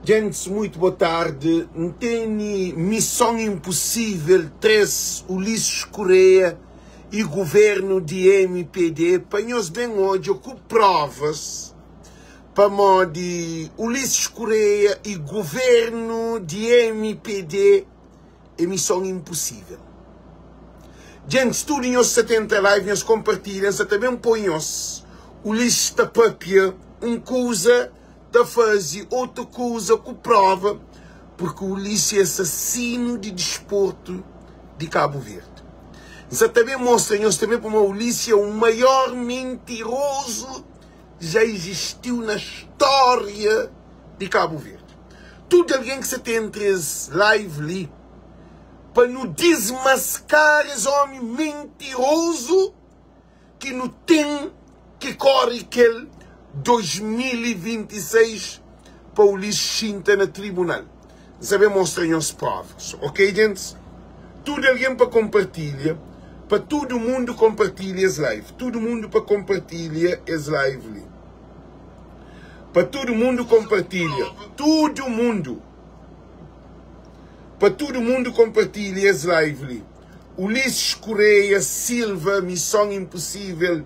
Gents muito boa tarde, N tene missão impossível 3 Ulisses Correia e governo di MPD pa nhos ben odja ku provas pamodi Ulisses Correia e governo di MPD é missão impossível. Gents tudo nhos sa ta entra live nhos compartilha N sa ta ben poi nhos Ulisses ta papia um kuza ta faze otu kuza ku prova purki Ulisses é assassinu di disportu di Kabu Verdi. N sa ta ben mostra nhos tanbe pamodi Ulisses é o maior mentirozu já existiu na stória di Kabu Verdi. Tudu algen ki sa ta entra es live li pa nu dismaskara es omi mentirozu ki nu ten ki kore kel 2026 pa Ulisses xinta na tribunal. N sa ben mostra nhos provas, ok gentis? Tudu algen pa konpartilha, pa tudu mundu konpartilha es live, tudu mundu pa konpartilha es live li. Pa tudu mundu konpartilha, tudu mundu. Pa tudu mundu konpartilha es live li. Ulisses Correia Silva Missão Impossível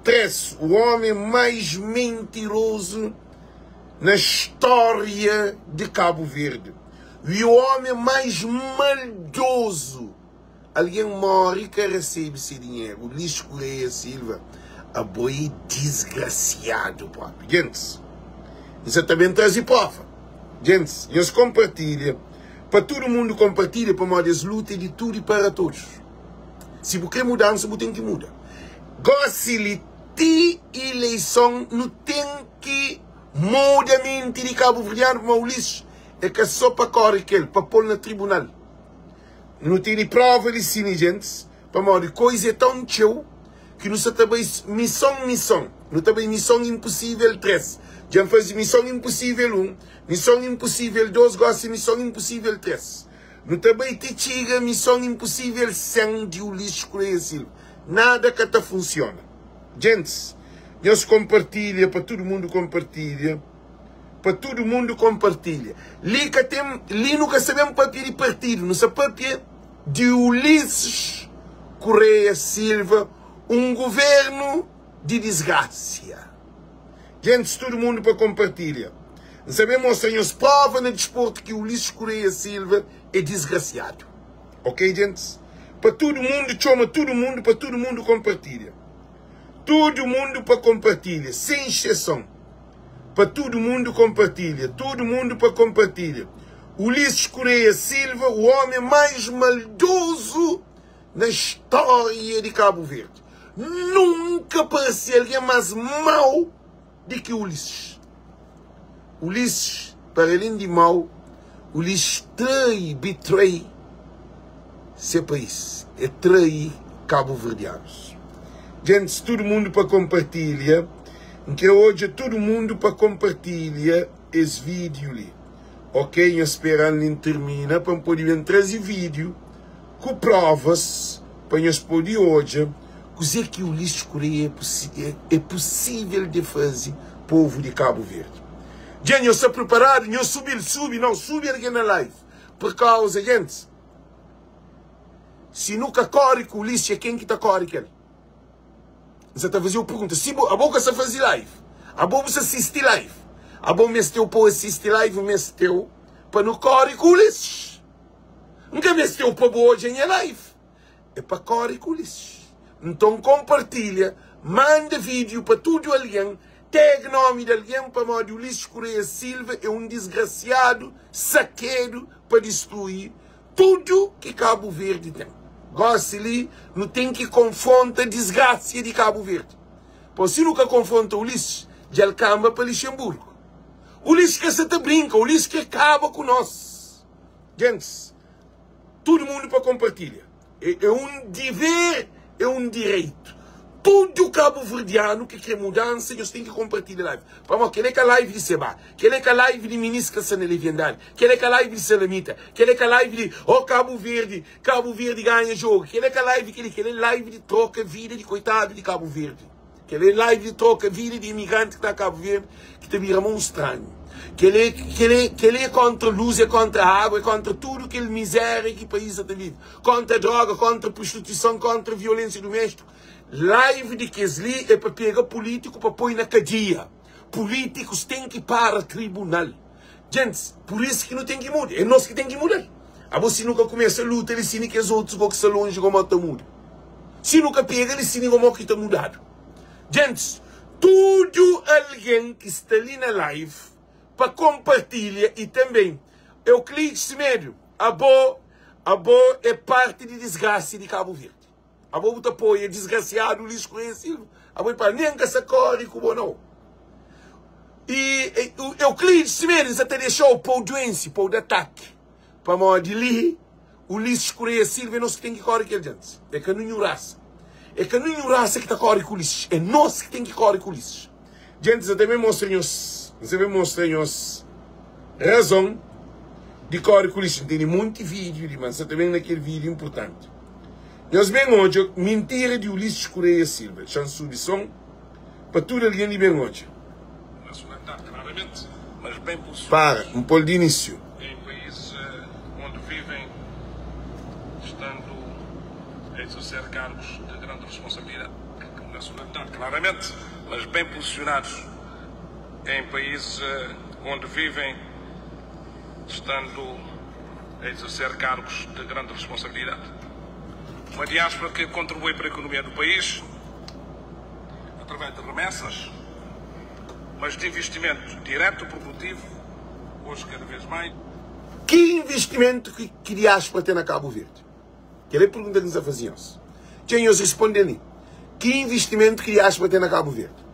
3, o homem mais mentiroso na história de Cabo Verde e o homem mais maldoso. Alguém morre ka recebe se dinheiro. Ulisses Correia Silva, abo é desgraciado próprio. Gentes, N sa ta ben traze prova. Gentis, nhos konpartilha pa tudu mundu konpartilha pamodi es luta é di tudu i para todos. Si bu kre mudansa bu ten ki muda. Gosi li ti ileison nu ten ki muda menti di kabuverdianu pamodi Ulisses é ka so pa kore kel pa pol na tribunal. Nu tene prova di sini gentis pamodi koiza é tão txeu ki nu sa ta bai mison mison nu ta bai mison inposível 3 dja N faze mison inposível 1 mison inposível 2 gosi mison inposível 3 nu ta bai ti txiga mison inposível 100 di Ulisses Correia Silva nada ka ta funsiona gentis nhos konpartilha pa tudu mundu konpartilha pa tudu mundu konpartilha li ka ten li nu ka sa ben papia di partidu nu sa papia di Ulisses Correia Silva, um governo di disgracia. Gentis tudo mundo pa compartilha. N sa ben mostra nhos prova na desporto ki Ulisses Correia Silva é disgraciado. Ok gentis? Pa tudo mundo txoma tudo mundo pa tudo mundo compartilha. Tudo mundo pa compartilha, sem exceção. Pa tudo mundo compartilha, tudo mundo pa compartilha. Ulisses Correia Silva, o homem mais maldoso na história de Cabo Verde. Nunca apareceu alguém mais mau do que Ulisses. Ulisses, para além de mau, Ulisses trai, betray seu país. E trai cabo-verdianos. Gente, todo mundo para compartilha. N kre odja tudu mundu pa konpartilha es vídiu li. Ok, nhos spera-m li N tirmina pa N pode ben traze vídiu ku provas pa nhos pode odja kuzê ki Ulisses Correia é pusível de faze povu di Kabu Verdi. Dja nhos sta priparadu? Nhos subi-l? Subi? Nau, subi algen na live pur kauza, gentis, si nu ka kóre ku Ulisses, é ken ki ta kóre ku el? N sa ta faze-u pergunta. Si bo, abo ka sa faze live, abo bu sa sisti live, abo meste-u pa-u asisti live, meste-u pa nu kóre ku Ulisses. N ka meste-u pa bu odja nha live, é pa kóre ku Ulisses. Nton konpartilha, manda vídiu pa tudu algen, tag nómi di algen pamodi Ulisses Correia Silva é un disgrasiadu sakedu pa distrui Tudu ki Kabu Verdi ten. Gosi li nu ten ki konfronta disgrasia di Kabu Verdi. Po si nu ka konfronta Ulisses, dja el kanba pa Lixenburgu. Ulisses ka sa ta brinka, Ulisses kre kaba ku nos. Gentis, tudu mundu pa konpartilha. É un diver, é un direitu. Tudu kabuverdianu ki kre mudansa, nhos ten ki konpartilha live. Pamodi kel-li é ka live di Sebah, kel-li é ka live di minis ki sta na leviandadi, kel-li é ka live di Salamita, kel-li é ka live di oh Kabu Verdi, Kabu Verdi ganha jogu, kel-li é ka live kel-li, kel-li é live di troka vida di koitadu di Kabu Verdi, kel-li é live di troka vida di imigranti ki ta Kabu Verdi ki ta bira mon stranhu. Kel-li, kel-li, kel-li é kóntra lus, é kóntra agu, é kóntra tudu kel mizéria ki país sa ta vive. Kóntra dróga, kóntra prostituison, kóntra violénsia duméstiku. Live di kes-li é pa pega pulítiku pa poi na kadia. Pulítikus ten ki para tribunal. Gentis, pur isu ki nu ten ki muda. É nos ki ten ki muda-l. Abo si nu ka kumesa luta li sini kes otus go ki sta lonji go mo ta muda. Si nu ka pega li sini go mo ki ta mudadu. Gentis, tudu algen ki sta li na live pa konpartilha i tanben Euclides Semedo, abo abo é parti di disgrasi di Kabu Verdi. Abo bu ta apoia disgrasiadu Ulisses Correia Silva? Abo é pa nen ka sa kori ku bo nau. I Euclides Semedo nsa ta dexau pa-u duense, pa-u da ataki. Pamodi li Ulisses Correia Silva é nos ki ten ki kori ku el djantis. É ka ninhun rasa. É ka ninhun rasa ki ta kori ku Ulisses. É nos ki ten ki kori ku Ulisses. Djantis nsa ta ben mostra nhos, nsa ben mostra nhos razon di kori ku Ulisses. N tene monti vídiu li, ma nsa ta ben na kel vídiu inpurtanti. Nhos ben odja mintira di Ulisses Correia Silva. Xa-m subi son pa tudu algen li ben odja. Para, N pô-l di inísiu. Em países onde vivem, estando a exercer cargos de grande responsabilidade nacionalidade, claramente, mas bem posicionados em países onde vivem, estando a exercer cargos de grande responsabilidade. Uma diáspora que contribui para a economia do país através de remessas, mas de investimento direto produtivo, hoje cada vez mais. Ki investimentu ki ki diáspora ten na Kabu Verdi? Kel é pergunta ki N sta faze nhos. Txeu nhos responde-m li. Ki investimentu ki diáspora ten na Kabu Verdi?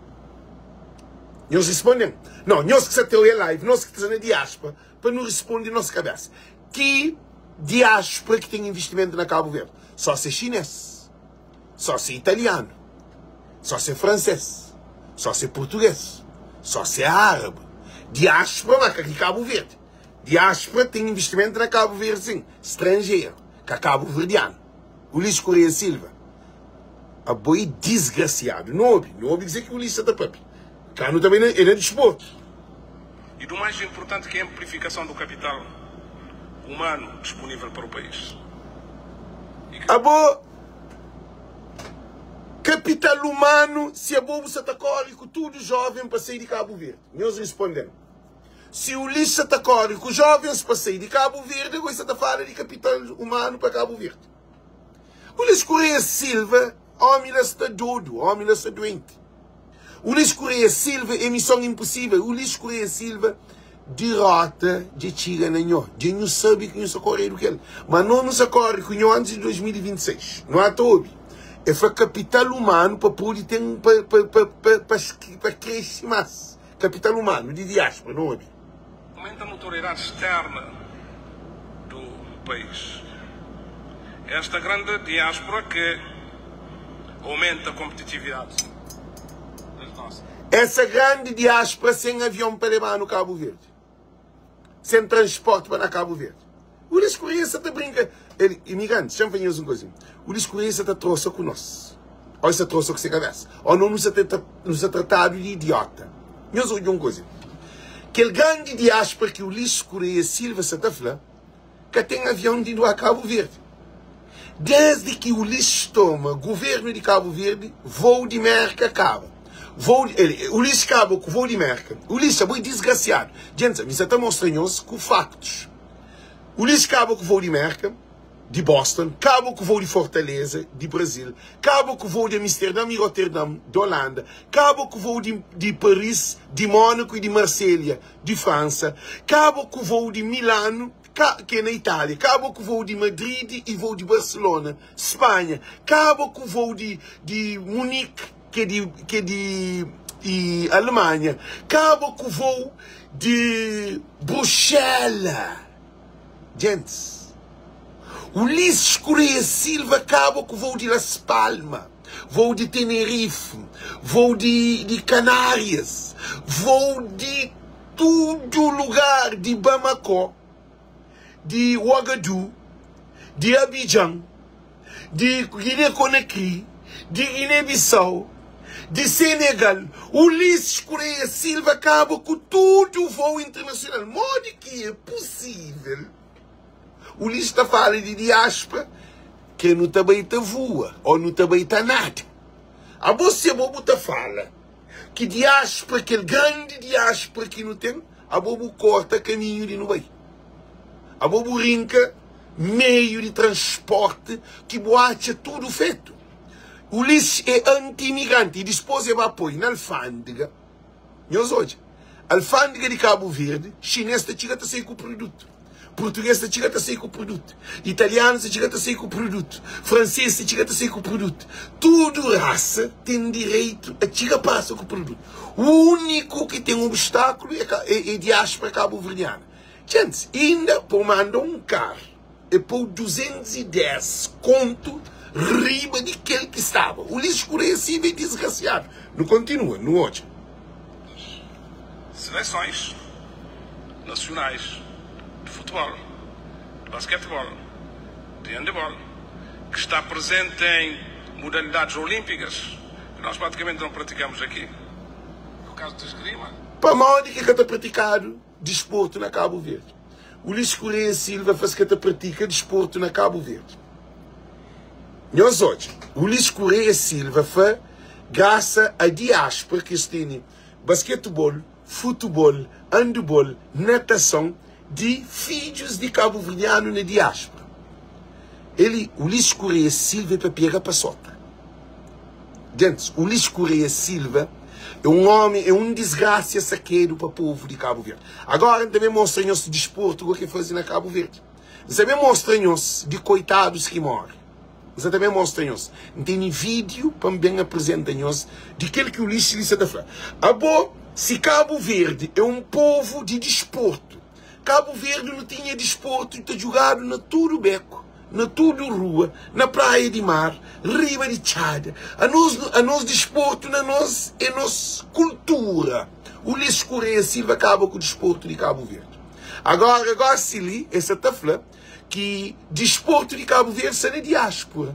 Nhos responde-m. Não, nhos ki sta ta oia live, nos ki sta na diáspora, pa nu responde nos kabesa. Ki diáspora ki ten investimentu na Kabu Verdi? Só se xinês. Só se italianu, só se fransês, só se português, só se árabe. Diáspora ma ka di Kabu Verdi. Diáspora ten investimentu na Kabu Verdi sin, stranjeru, ka kabuverdianu. Ulisses Correia Silva, abo é disgrasiadu. Nu obi, nu obi kuzê ki Ulisses sa ta papia. Ka nu ta bai na, é na disportu. E do mais importante que é a amplificação do capital humano disponível para o país. E que. Abo Kapital humano si abo bu sa ta kori ku tudu jovem pa sai di Kabu Verdi? Nhos risponden. Si Ulisses sa ta kori ku jovens pa sai di Kabu Verdi ago e sa ta fala di kapital humano pa Kabu Verdi. Ulisses Correia Silva omi la sta dodu, omi la sta doenti. Ulisses Correia Silva é missão impossível. Ulisses Correia Silva derrota dja txiga na nho. Dja nhu sabe ki nhu sa koredu ku el. Ma no nu sa kore ku nho antis di 2026. Nu ata obi. E fla kapital humanu pa pode ten pa pa pa pa pa pa krese mas. Kapital humanu di diáspora, nu obi. Aumenta a notoriedade externa do país. Esta grande diáspora que aumenta a competitividade das nossas. Essa grande diáspora sem avião pa leba-nu Cabo Verde, sem transporte pa na Cabo Verde. Ulisses Correia sa ta brinka. El, imigrantes, xa-m fla nhos un koza. Ulisses Correia sa ta trosa ku nos. Ô el sa trosa ku se kabesa. Ô no nu sa ta, nu sa tratadu di idiota. Nhos odja un koza. Kel grandi diáspora ki Ulisses Correia Silva sa ta fla, ka ten avion di ba Kabu Verdi. Desdi ki Ulisses toma guvernu di Kabu Verdi, voo di Merka kaba. Voo di, el, Ulisses kaba ku voo di Merka. Ulisses, abo é disgrasiadu. Djentis, ami sa ta mostra nhos ku faktus. Ulisses kaba ku voo di Merka, di Boston, kaba ku voo di Fortaleza, di Brazil, kaba ku voo di Amsterdam i Rotterdam, di Holanda, kaba ku voo di, di Paris, di Monaco i di Marselha, di Fransa, kaba ku voo di Milano, ka, ki é na Itália, kaba ku voo di Madrid i voo di Barcelona, Spanha, kaba ku voo di, di Munique, ki é di, ki é di i Alemanha, kaba ku voo di Bruxela. Djentis, Ulisses Correia Silva kaba ku voo di Las Palma, voo di Tenerife, voo di, di Canárias, voo di tudu lugar, di Bamako, di Ouagadougou, di Abidjan, di Guiné-Conakry, di Guiné-Bissau. Di Senegal, Ulisses Correia Silva kaba ku tudu voo internasional. Modi ki é pusível? Ulisses ta fala di diáspora ke nu ta bai ta voa ô nu ta bai ta nada. Abo si abo bu ta fala ki diáspora, kel grandi diáspora ki nu ten, abo bu korta kaminhu di nu bai. Abo bu rinka meiu di transporti ki bu atxa tudu fetu. Ulisses é anti-imigranti i dispôs e ba poi na alfândega. Nhos odja, alfândega di Kabu Verdi, xinês ta txiga ta sai ku produtu, purtugês ta txiga ta sai ku produtu, italianus ta txiga ta sai ku produtu, fransês ta txiga ta sai ku produtu. Tudu rasa ten direitu a txiga pasa ku produtu. Úniku ki ten obstákulu é diáspora kabuverdiana. Djentis, inda pa bu manda un karu. E pô 210 kontu riba di kel ki staba. Ulisses Correia Silva é disgrasiadu. Nu kontinua, nu odja. Seleções nacionais de futebol, de basquetebol, de handebol, que está presente em modalidades olímpicas que nós praticamente não praticamos aqui. É o caso de esgrima. Pamodi ki ka ta pratikadu disportu na Kabu Verdi. Ulisses Correia Silva fla-s ka ta pratika disportu na Kabu Verdi. Nhos odja, Ulisses Correia Silva fla grasa a diáspora ki es tene basketebol, futebol, andebol, natason di fidjus di kabuverdianu na diáspora. Eli, Ulisses Correia Silva é pa pega pa sota. Gentis, Ulisses Correia Silva é un omi, é un disgrasia sakedu pa povu di Kabu Verdi. Agora N ta ben mostra nhos disportu ku ke faze na Kabu Verdi. N sa ben mostra nhos di koitadus ki more. N sa ta ben mostra nhos. N tene vídiu pa N ben apresenta nhos di kel ki Ulisses li sa ta fla. Abo, si Kabu Verdi é un povu di disportu, Kabu Verdi nu tinha disportu ta djugadu na tudu beku, na tudu rua, na praia di mar, riba di txada. Anos, anos disportu na nos é nos kultura. Ulisses Correia Silva kaba ku disportu di Kabu Verdi. Agora, gosi li, el sa ta fla ki disportu di Kabu Verdi sta na diáspora.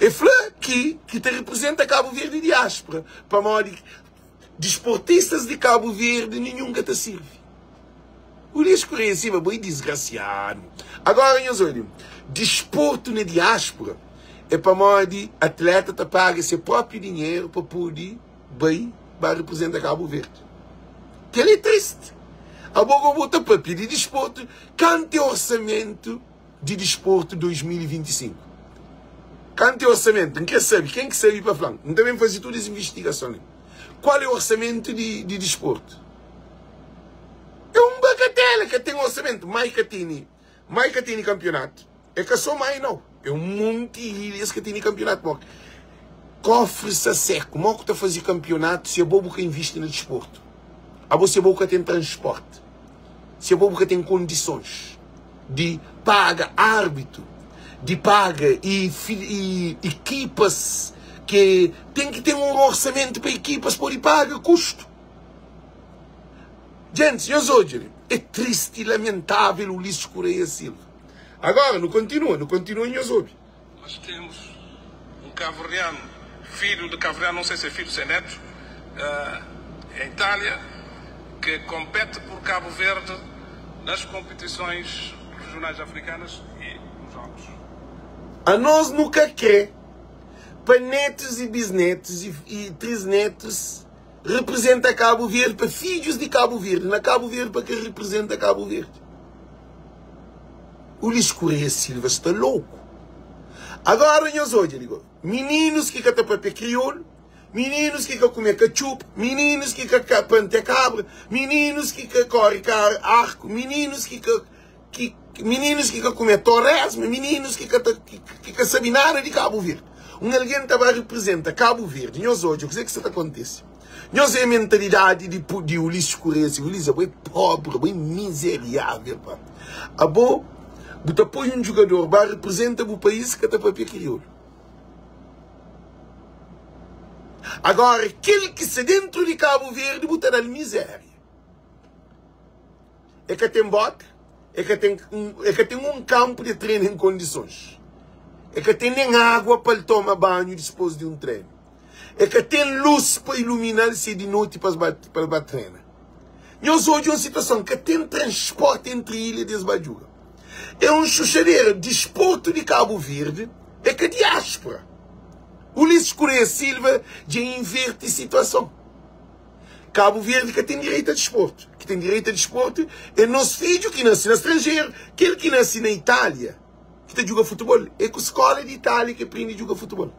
El fla ki ki ta representa Kabu Verdi é diáspora, pamodi Disportistas di Kabu Verdi ninhun ka ta sirvi. Ulisses Correia Silva, bo é disgrasiadu. Agora nhos odja, disportu na diáspora é pamodi atleta ta paga se propi dinheru pa pudi bai ba representa Kabu Verdi. Kel-li é tristi. Abo go bo ta papia di disportu, kantu é orsamentu di disportu 2025? Kantu é orsamentu? N kre sabe, ken ki sabe pa fla-m. N ta ben faze tudu es invistigason li. Kual é orsamentu di di disportu? É un bagatela, ka ten orsamentu. Mai ka tene, mai ka tene kanpionatu. É ka so mai nau, é un monti ilhas ka tene kanpionatu. Mo kofri sta seku, mo ku ta faze kanpionatu si abo bu ka invisti na disportu? Abo si abo bu ka ten transporti? Si abo bu ka ten kondisons di paga arbitu, di paga i ekipas ke ten ki ten un orsamentu pa ekipas pode paga kustu. Gentis, nhos odja li, é tristi i lamentavel Ulisses Correia Silva. Agora nu kontinua, nu kontinua nhos obi. Nós temos um cabo-verdiano, filho de cabo-verdiano, não sei se é filho, se é neto, em Itália, que compete por Cabo Verde nas competições regionais africanas e nos Jogos. Anos nu ka kre pa netus i bisnetus i trisnetus representa Kabu Verdi, pa fidjus di Kabu Verdi na Kabu Verdi pa ka representa Kabu Verdi. Ulisses Correia Silva sta louku. Agora nhos odja li go, mininus ki ka ta papia kriolu, mininus ki ka kume katxupa, mininus ki ka ka pantia kabra, mininus ki ka kore kar arku, mininus ki ka ki mininus ki ka kume toresma, mininus ki ka ta ki ka sabe nada di Kabu Verdi. Un algen ta ba representa Kabu Verdi, nhos odja kuzê ki sta ta kontise. Nhos é mentalidadi di di Ulisses Correia Silva. Ulisses, abo é pobre, abo é mizeriável, pá. Abo bu ta poi un djugador ba representa bu país ka ta papia kriolu. Agora, kel ki sta dentru di Kabu Verdi bu ta dal mizeria. E ka ten bota, e ka ten, e ka ten un kanpu di trenu en kondisons. E ka ten nen água pa el toma banhu dispôs di un trenu. E ka ten lus pa ilumina-l si é di noti pa es ba pa el ba trena. Nhos odja un situason, ka ten transporti entri ilha di es ba djuga. É un xuxadera. Disportu di Kabu Verdi é ka diáspora. Ulisses Correia Silva dja inverti situason. Kabu Verdi ka ten direitu a disportu. Ki ten direitu a disportu é nos fidju ki nase na stranjeru. Kel ki nase na Itália ki ta djuga futebol é ku skola di Itália ki prende djuga futebol.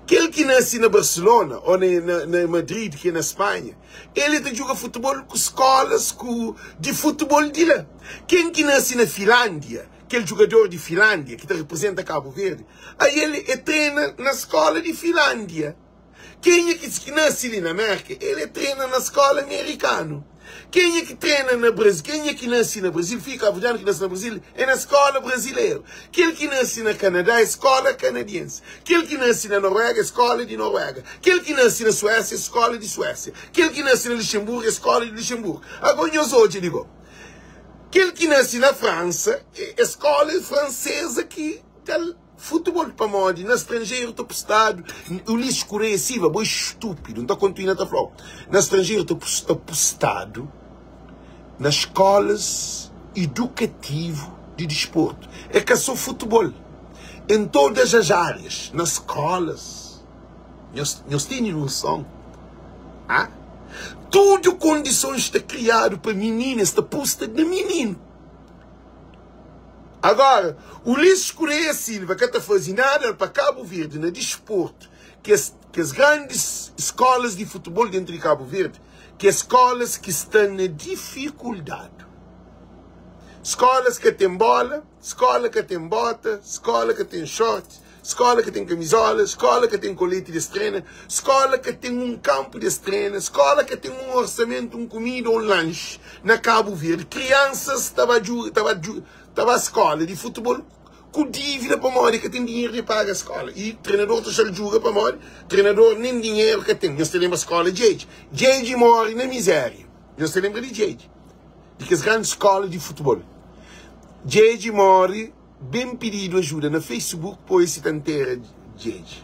Kel ki nase na Barcelona ou na, na, na Madrid, ki é na Spanha, el ta djuga futebol ku skolas ku di futebol di la. Ken ki nase na Finlándia, kel djugador di Finlándia ki ta representa Kabu Verdi, aí el é trena na skola di Finlándia. Kenha ki nase li na Merka, el é trena na skola amerikanu. Kenha ki trena na Brasil, kenha ki nase na Brasil, fidju kabuverdianu ki nase na Brasil, é na skola brazileru. Kel ki nase na Kanadá é skola kanadiense. Kel ki nase na Noruega é skola di Noruega. Kel ki nase na Suésia é skola di Suésia. Kel ki nase na Luxemburgu é skola di Luxemburgu. Agora nhos odja li go. Kel ki nase na Fransa é skola franseza ki da-l Futebol pamodi na stranjeru ta pustadu Ulisses Correia Silva bo é stúpidu nta kontinua ta flau na stranjeru ta ta pustadu na skolas idukativu di disportu é ka so futebol em todas as áreas na skolas nhos nhos tene noson ah tudu kondisons ta kriadu pa mininu es ta pusta na mininu. Agora, Ulisses Correia Silva ka ta faze nada pa Cabo Verde na desporto, kes kes grandes escolas de futebol dentro de Cabo Verde, que escolas que sta na dificuldade. Escolas ka tem bola, escola ka tem bota, escola ka tem short, Skola ka ten kamizola, skola ka ten koleti di es trena, skola ka ten un kanpu di es trena, skola ka ten un orsamentu, un kumida ô un lanxi na Kabu Verdi. Kriansas ta ba djuga, ta ba djuga, ta ba skola di futebol ku dívida pamodi ka ten dinheru di paga skola. I trenador ta xa-l djuga pamodi trenador nen dinheru ka ten. Nhos ta lenbra skola Djedje? Djedje móre na mizéria. Nhos ta lenbra di Djedje? Di kes grandi skola di futebol. Djedje móre. Ben pididu ajuda na Facebook poi si ta ntera Djedje.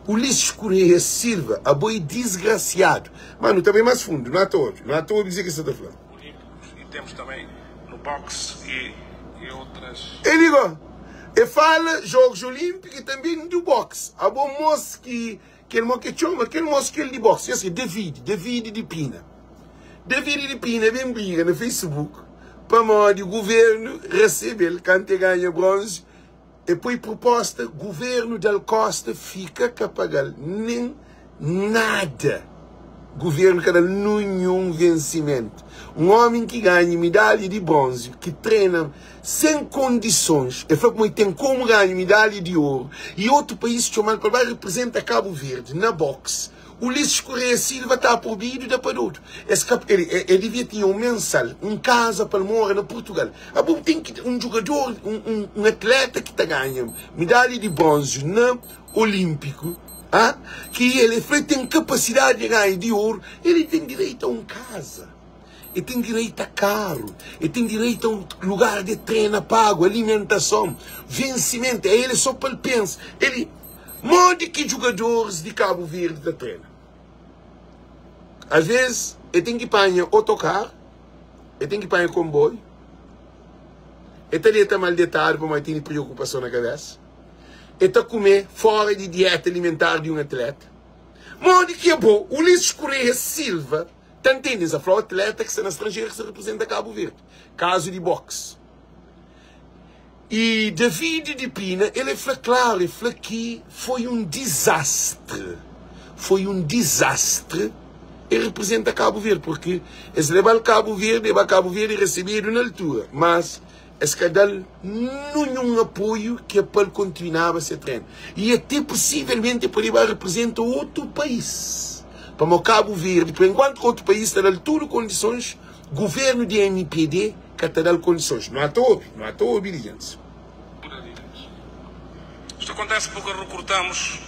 Ulisses Correia Silva abo é disgrasiadu. Ma nu ta bai mas fundu, nu ata obi, nu ata obi kuzê ki sta ta fla. Olímpicos e temos também no boxe e e outras. É li go, e fala Jogos Olímpicos e também do boxe. Abo mos ki Kel mo ke txoma kel mos kel di boxe es ke David, David di Pina. David di Pina ben briga na Facebook pamodi governu resebel kantu e ganha bronze e poi proposta governu dal kosta fika ka pagal nen nada. Governu ka dal nunhun vensimentu. Un omi ki ganha midalha di bronze ki trena sen kondisons, el fla kuma el ten komu ganha midalha di oru y otu país txomal pa el bai reprezenta Kabu Verdi na boxe, Ulisses Correia Silva ta probidu da pa dodu. Es ka, el, el devia tinha un mensal, un kaza pa el mora na Purtugal. Abo bu ten ki, un djugador, un, un, un atleta ki ta ganha midalha di bronze na Olímpiku, ah, ki el, el fla el ten kapasidadi di ganha di oru, el ten direitu a un kaza. E ten direitu a karu, e ten direitu a un lugar di trena pagu, alimentason, vensimentu. É el so pa el pensa. El, modi ki djugadoris di Kabu Verdi ta trena? Alvês e ten ki panha otokaru, e ten ki panha konboiu, e ta deta mal detadu pamodi tene priokupason na kabesa, e ta kume fora di dieta alimentar di un atleta. Modi ki abo, Ulisses Correia Silva, Ta ntende? N sa fla atleta ki sta na stranjeru ki sta reprezenta Kabu Verdi. Kazu di boxe. E David di Pina, el e fla klaru, el fla ki foi un dizastri, foi un dizastri e reprezenta Kabu Verdi, porque es leba-l Kabu Verdi, e ba Kabu Verdi e resebedu na altura, mas es ka da-l nunhun apoiu ki é pa el kontinuaba se trenu. I até possivelmente el pode ba reprezenta otu país. Pamodi Kabu Verdi, por enkuantu ki otu país ta da-l tudu kondisons, governu di MPD ka ta da-l kondisons. Nu ata obi, nu ata obi li gentis. Isto acontece porque recrutamos,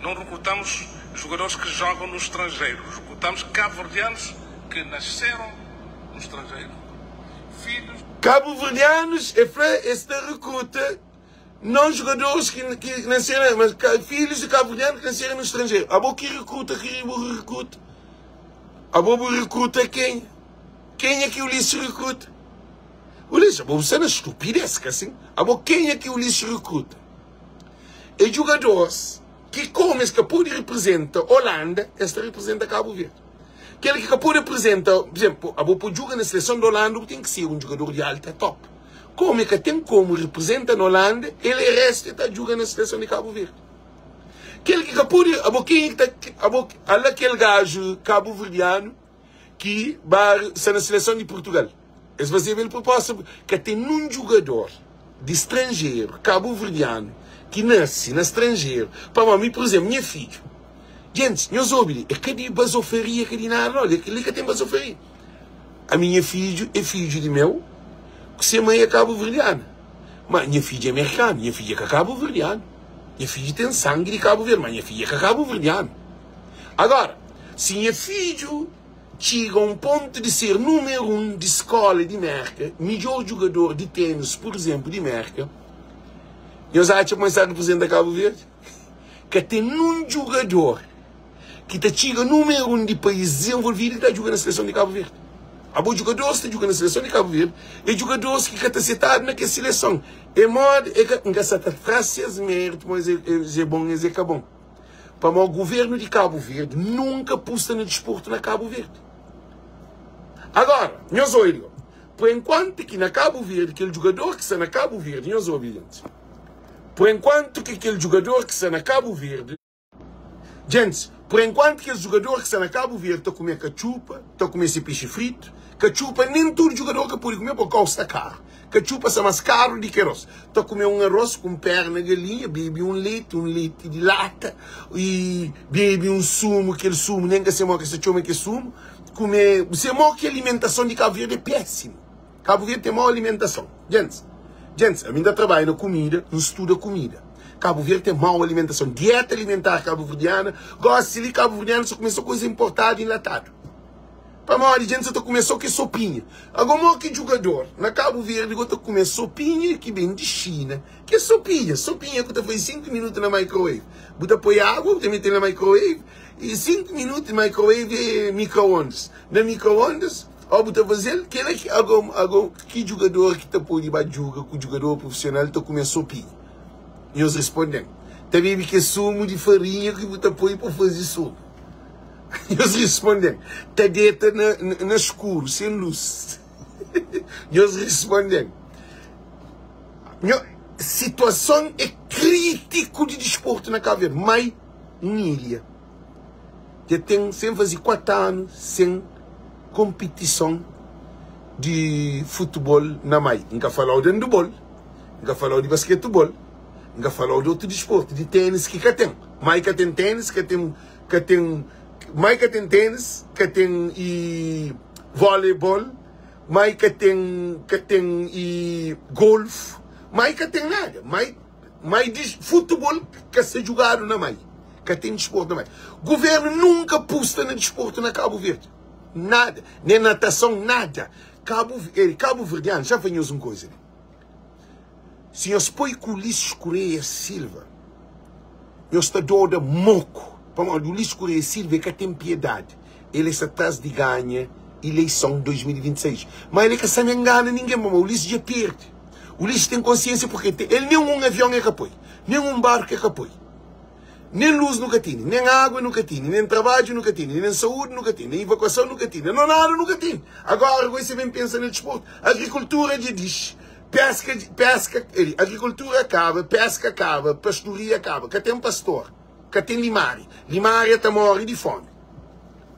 não recrutamos jogadores que jogam no estrangeiro, recrutamos cabo-verdianos que nasceram no estrangeiro, filhos. Kabuverdianus, el fla, es ta rekruta. Não jogadores que, que nasceram, mas filhos de cabo-verdiano que nasceram no estrangeiro. Abo que recruta, que recruta. Abo recruta quem? Quem é que o Ulisses recruta? Ulisses, abo você na estupidez, que assim? Abo quem é que o Ulisses recruta? É jogadores que como esse que pode representa Holanda, este representa Cabo Verde. Aquele que pode representa, por exemplo, abo pode jogar na seleção da Holanda, tem que ser um jogador de alta top. Como é que tem como representa na Holanda, ele resta está jogando na seleção de Cabo Verde. Aquele que pode, abo quem está, abo, aquele gajo cabo-verdiano que bar, está na seleção de Portugal. Eles fazem ele proposta que tem um jogador de estrangeiro, cabo-verdiano, que nasce no estrangeiro. Para mim, por exemplo, minha filha. Gente, meus ouve, é que de basoferia que de nada, olha, que que tem basoferia. A minha filha é filho de meu, que se mãe é cabo-verdiana. Mas minha filha é americana, minha filha é cabo-verdiano. Minha filha tem sangue de Cabo Verde, mas minha filha é cabo-verdiano. Agora, se minha filho chega a um ponto de ser número um de escola de Merca, melhor jogador de tênis, por exemplo, de Merca, eu acho que começar a representar Cabo Verde, que tem um jogador que te chega número um de país desenvolvido que está jogando na seleção de Cabo Verde. Há bons jogadores que jogam na seleção de Cabo Verde e jogadores que estão aceitados naquela seleção. É modo, é que não está traz mérito, mas é, é, é bom, é que é bom. Para o governo de Cabo Verde nunca puxa no desporto na Cabo Verde. Agora, meus olhos, por enquanto que na Cabo Verde, aquele jogador que está na Cabo Verde, meus ouvintes, por enquanto que aquele jogador que está na Cabo Verde, gente, por enquanto que esse jogador que está na Cabo Verde está a comer cachupa, está a comer esse peixe frito, cachupa nem todo jogador que pode comer porque custa caro. Cachupa é mais caro do que arroz. Está a comer um arroz com perna galinha, bebe um leite de lata e bebe um sumo, aquele sumo, nem que se que se chama que sumo. Comer, você morre que a alimentação de Cabo Verde é péssima. Cabo Verde tem má alimentação. Gente, gente, a mim dá trabalho na comida, não estuda comida. Cabo Verde tem má alimentação. Dieta alimentar cabo-verdiana. Gosta de cabo-verdiano, só começou coisa importada e enlatado. Para a maioria de gente só começou que sopinha. Agora, que jogador na Cabo Verde gosta de comer sopinha que vem de China. Que é sopinha? Sopinha que você faz 5 minutos na microwave. Você põe água, você mete na microwave. E 5 minutos de microwave é micro-ondas. Na micro-ondas, ó, você fazer que ele agora, agora, que jogador que tá pode jogar com o jogador profissional tá comendo sopinha. E eles respondem. Também que é sumo de farinha que você põe para fazer sumo. Eles respondem, tá deita na, na, na escuro, sem luz. E eles respondem, situação é crítico de desporto na Cabo Verde, mas uma ilha que tem sem fazer 4 anos sem competição de futebol na MAI. Nunca falou de handball, nunca falou de basquetebol, nunca falou de outro desporto, de tênis que cá tem. MAI que tem tênis, que tem, que tem, MAI que tem tênis, que tem e voleibol, MAI que tem, que tem e golfe, MAI que tem nada. MAI, MAI diz futebol que se jogado na MAI. Que tem desporto na MAI. Governo nunca pusta no desporto na Cabo Verde. Nada. Nem natação, nada. Cabo, ele, Cabo Verdeano, já venhou uma coisa. Se eu põe com Ulisses Correia Silva, eu estou doida moco. Para o Ulisses Correia Silva é que tem piedade. Ele está atrás de ganha eleição 2026. Mas ele que sabe engana ninguém, mas o Ulisses já perde. O Ulisses tem consciência porque tem, ele nem um avião é que apoia, nem um barco é que apoia. Nem luz nunca tinha, nem água nunca tinha, nem trabalho nunca tinha, nem saúde nunca tinha, nem evacuação nunca tinha, não nada nunca tinha. Agora você vem pensar no desporto. Agricultura já diz, pesca, pesca, ele, agricultura acaba, pesca acaba, pastoria acaba. Que tem pastor, que tem limária. Limária está morre de fome.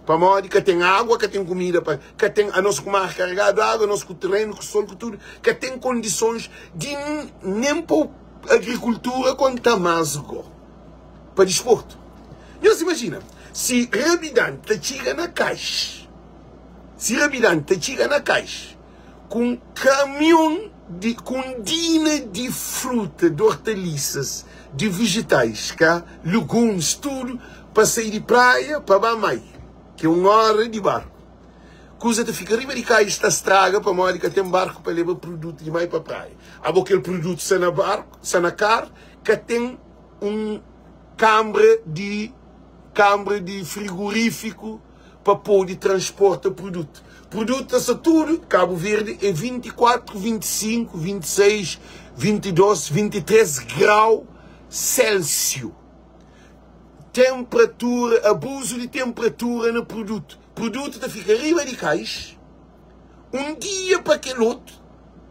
Para morrer, que tem água, que tem comida, que tem a nosso mar carregado de água, nosso terreno, com sol, com tudo, que tem condições de nem para agricultura quanto mais para desporto. Você imagina, se Rabidante chega na caixa, se Rabidante chega na caixa com caminhão de, com dina de fruta, de hortaliças, de vegetais, cá, legumes, tudo, para sair de praia para Bamai, que é uma hora de barco. Kuza ta fika riba di kais ta straga pamodi ka ten barku pa leba produtu di mai pa praia. Abo kel produtu sta na barku, sta na kar, ka ten un kanbra di kanbra di frigorifiku pa pode transporta produtu. Produtu ta sta tudu Kabu Verdi é 24, 25, 26, 22, 23 grau Celsiu. Tenpratura, abuzu di tenpratura na produtu. Produtu ta fika riba di kais, un dia pa kel otu